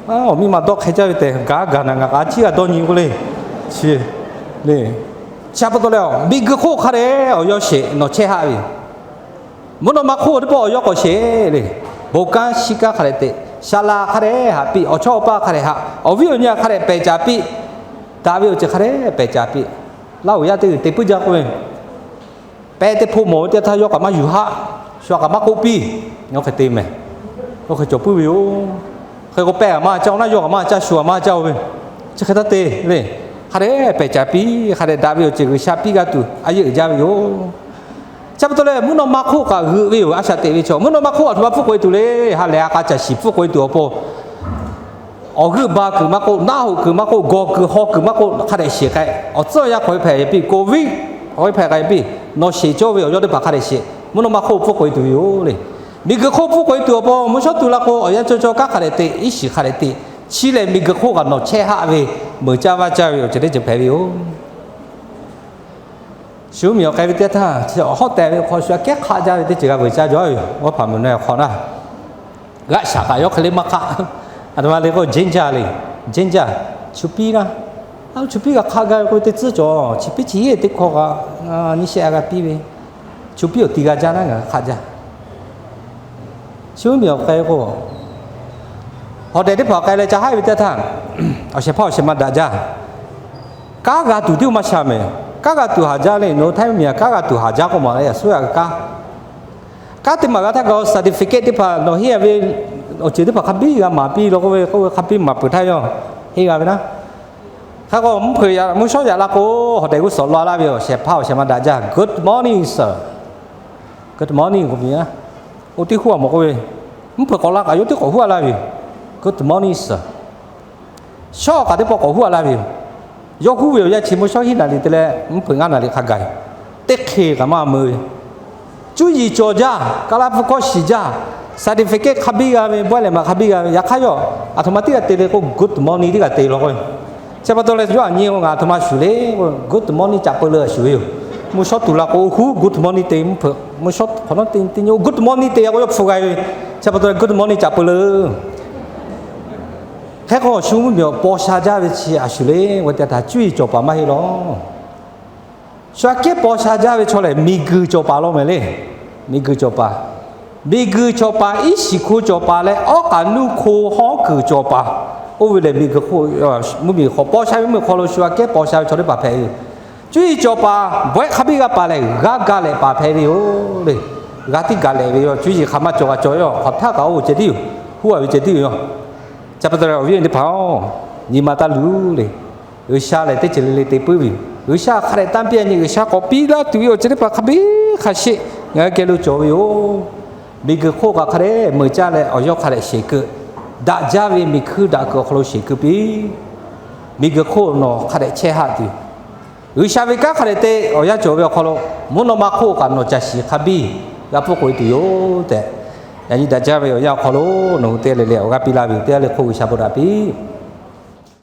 awˬ miˇ ma dawˆ hk'e jaˇ ve tehꞈ gaˬ gaˬ naˍ, ngaˬ kaꞈ a ciˉ g'a dawˇ nyi k'oˆ le. Chi le, chi pa taw leh, miˬguiˬ hk'oˆ hk'a dehꞈ awˬ yawˇ sheˍ nawˬ chehˇ haˆ ve yoˬ. Mvuhˇ naw ma hk'oˆ teˇ pawˆ awˬ yawˇ k'awꞈ sheˍ le. Bon kanˉ shiˉ kanˉ hk'a dehꞈ te, saˍ laˍ hk'a dehꞈ haꞈ piˇ, awˬ chawˇ awˬ paˇ hk'a dehꞈ haꞈ, awˬ viˉ awˬ nyi hk'a dehꞈ pehˬ caˍ piˇ, daꞈ ve awˬ ceuˬ hk'a dehꞈ pehˬ caˍ piˇ. Laˇ huˍ yaˇ teˇ g'uiˬ te puiˉ jaˇ k'oˆ ve, pehˇ teˇ hpoˆ mawˬ ve teˇ htaˇ yawˇ kaꞈ maˇ yuˬ haˆ, shu aꞈ kaꞈ maˇ k'oˆ piˇ, yawˇ hk'e te mehˍ. Yawˇ hk'e cawˬ puiˉ ve yoˬ. Hk'e k'o pehˇ aꞈ maˇ caˇ, awˬ naˉ yawˇ kaꞈ maˇ caˇ, shu aꞈ maˇ caˇ-o ve, chi hk'e taˇ te le. Hk'a dehꞈ pehˬ caˍ piˇ, hk'a dehꞈ daꞈ ve awˬ ceuˬ G'uiˬsha piˇ g'a tuˬ a yeˇ uiˍ jaˇ ve yoˬ. Chi pa taw leh, mvuhˇ naw ma hk'oˆ kaꞈ g'euꞈ ve yoˬ. A shaꞈ teꞈ ve chaw, mvuhˇ naw ma hk'oˆ aˬ htoꞈ ma pfuhˇ k'oꞈ e tuˬ le. Ha lehˬ a k'a caˬ shiˍ pfuhˇ k'oꞈ e tuˬ awˬ pon, awˬ g'euˆ ba kuiˬ maˇ k'oˆ, naˆ hoꞈ kuiˬ maˇ k'oˆ, gawˬ kuiˬ haw kuiˬ maˇ k'oˆ, hk'a dehꞈ shiˍ k'ai. Awˬ tcuhˉ awˬ yanˇ hk'aw ve hpehꞈ piˇ, Covid hk'aw ve hpehꞈ k'ai piˇ, nawˬ sheˍ cawˇ ve awˬ yawˇ teˇ hpaˍ hk'a dehꞈ sheˍ. Mvuhˇ naw ma hk'oˆ pfuhˇ k'oꞈ e tuˬ ve yoˬ le. Miˬguiˬ hk'oˆ pfuhˇ k'oꞈ e tuˬ awˬ pon mvuhˇ shawˉ tu la k'o, awˬ yanˇ cawˇ cawˇ kanˉ hk'a dehꞈ te, iˉ shiˍ hk'a dehꞈ te. Chi lehˬ, miˬguiˬ hk'oˆ kaꞈ nawˬ chehˇ haˆ ve, meuˍ caˇ vaˇ caˇ ve awˬ ceuˬ teˇ ceuˬ hpehꞈ ve yoˬ. Shu miˬ awˬ k'ai ve teˇ htaˇ, chi awˬ hawˉ tehˬ ve awˬ hk'aw shu aꞈ kehˉ hk'aˆ jaˇ ve teˇ ceuˬ g'a veuˬ caˇ jaw ve yoˬ. Awˬ hpaˍ meuˍ na awˬ hk'aw naˇ, g'aˆ shaˍ kaꞈ yawˇ hk'e le maˇ hk'aˆ. Aˬ htoꞈ ma le k'o, ginger le, ginger, chu piˉ naˇ. Aˬ, chu piˉ g'a hk'aˆ gaˇ ve k'oˆ ve teˇ tcuhˉ cawˬ, chi piˉ chi yeˇ teˇ hkawˇ kaꞈ nyiˇ shehˆ a g'a piˇ ve, chu piˉ awˬ ti g'a jaˇ naˇ, ngaˬ hk'aˆ jaˇ. Shu miˬ awˬ k'ai k'o, hawˬ tehˬ teˇ hpaˍ k'ai leh ca haˉ ve teˇ htaˇ, awˬ shehˍ hpaˇ awˬ shehˍ ma daꞈ jaˇ. Kanˉ g'a tuˬ tiˉ maˇ sha mehˍ. Kanˉ g'a tuˬ haˍ jaˇ le, nawˬ hui Htaiˇ miˬ aꞈ kanˉ g'a tuˬ haˍ jaˇ k'oˆ maˬ le, a suˉ a kanˉ. Kanˉ te maˬ g'a htaˇ kaꞈ certificate teˇ hpaˍ nawˬ henˇ a ve awˬ ceuˬ teˇ hpaˍ hk'a biˇ g'a maˍ piˇ law k'oˆ ve, k'oˆ ve hk'a biˇ maˍ peuˬ htaˇ yawˇ henˇ g'a ve naˇ. Hk'e k'o, mvuhˇ hpeuꞈ yaꞈ, mvuhˇ shawˉ yaꞈ la k'o, hawˬ tehˬ g'uˇ suhˍ law laˇ ve yoˬ. Shehˍ hpaˇ awˬ shehˍ ma daꞈ jaˇ, Good morning, sir. Good morning k'oˆ piˇ a. Oˇ teˇ huˉ a mawˬ k'oˆ ve, mvuhˇ hpeuꞈ k'awꞈ la kaꞈ yawˇ teˇ k'awꞈ huˉ a laˇ ve yoˬ. Good morning, sir. Shawˉ kaꞈ teˇ pawˆ k'awꞈ huˉ a laˇ ve yoˬ. Yawˇ huˉ ve awˬ yanˇ chi mvuhˇ shawˉ hiˉ naˍ riˍ te leh mvuhˇ hpeuꞈ ngaˇ naˍ riˍ hk'a gaˬ, teˇ hk'e kaꞈ maˇ meuˇ ve. Cuˇ yiˍ cawˬ jaˇ, ka laˇ hpu hkawˇ shiˍ jaˇ, certificate hk'a biˇ g'a ve, bawehˇ lehˬ maꞈ hk'a biˇ g'a ve. Yaꞈ hk'aˇ yawˇ aˬ htoꞈ ma teˇ g'aˇ te le k'o, good morning teˇ g'aˇ te law k'o, chi pa taw leh yawˇ aˬ nyi ngaˬ aˬ htoꞈ ma shuˍ le k'o, good morning caꞈ peu leu a shuˍ ve yoˬ. Mvuhˇ shawˉ tuˬ la k'o, oˇ huˉ good morning te, mvuhˇ hpeuꞈ mvuhˇ shawˉ hk'awꞈ nawˉ te nyi, good morning te a k'o, yawˇ hpu g'a ve. Chi pa taw leh good morning caꞈ peu leu. Hk'e k'o, shu mvuhˇ miˬ paw sha jaˇ ve chi a shuˍ le k'o, te htaꞈ cuˇ yiˍ cawˬ paˍ maˇ heˆ law. Shu aꞈ kehˉ paw sha jaˇ ve chaw lehˬ, miˬguiˬ cawˬ paˍ law mehˍ le. Miˬguiˬ cawˬ paˍ, miˬguiˬ cawˬ paˍ, iˉ shiˍ hk'oˆ cawˬ paˍ leh awˉ k'aꞈ nuˇ hk'oˆ hawˉ kuiˬ cawˬ paˍ. Oˇ ve lehˬ, miˬguiˬ hk'oˆ, mvuhˇ miˬ hk'awꞈ paw sha ve mvuhˇ miˬ hk'aw lo shu aꞈ kehˉ paw sha ve chaw teˇ hpaˍ hpehꞈ ve yoˬ. Cuˇ yiˍ cawˬ paˍ, bawehˆ hk'a biˇ g'a paˍ lehˬ, g'aˇ ga lehꞈ paˍ hpehꞈ ve yoˬ le. G'a tiˉ ga lehꞈ ve yoˬ. Cuˇ yiˍ hk'aˬ ma cawˬ g'a cawˬ yoˬ. Hk'awꞈ htaˇ kaꞈ oˇ ceh tiˉ yoˬ. Huˉ a ve ceh tiˉ yoˬ. Chi pa taw leh awˬ viˉ awˬ nyi teˇ hpaˍ-oˬ, nyi ma taˇ luˬ le. G'uiˬsha lehˬ teˇ ceuˬ le le te puiˉ ve yoˬ. G'uiˬsha hk'a dehꞈ tanˇ piˇ a nyi, G'uiˬsha k'awꞈ piˇ laˇ tuˬ ve awˬ ceuˬ teˇ hpaˍ hk'a biˇ hk'a sheˆ ngaˬ hui geh lo cawˬ ve yoˬ. Miˬguiˬ hk'oˆ kaꞈ hk'a dehꞈ meuˍ caˇ leh awˬ yawˇ hk'a dehꞈ sheˍ keu, daꞈ jaˇ ve miˬ hkuiˇ daꞈ kuiˬ awˬ hk'aw lo sheˍ keu piˇ. Miˬguiˬ hk'oˆ nawˬ hk'a dehꞈ chehˇ haˆ tuˬ, G'uiˬsha ve kanˉ hk'a dehꞈ te awˬ yanˇ cawˬ ve awˬ hk'aw lo, mvuhˇ naw ma hk'oˆ kaꞈ nawˬ caˬ shiˍ hk'a biˇ g'a pfuhˇ k'oꞈ e tuˬ yoˬ tehꞈ, yaꞈ nyi daꞈ jaˇ ve awˬ yanˇ awˬ hk'aw lo nawˬ hui teˇ g'aˇ le le awˬ g'aˇ piˇ laˇ ve yoˬ. Teˇ g'aˇ le hk'oˆ G'uiˬsha bon daꞈ piˇ.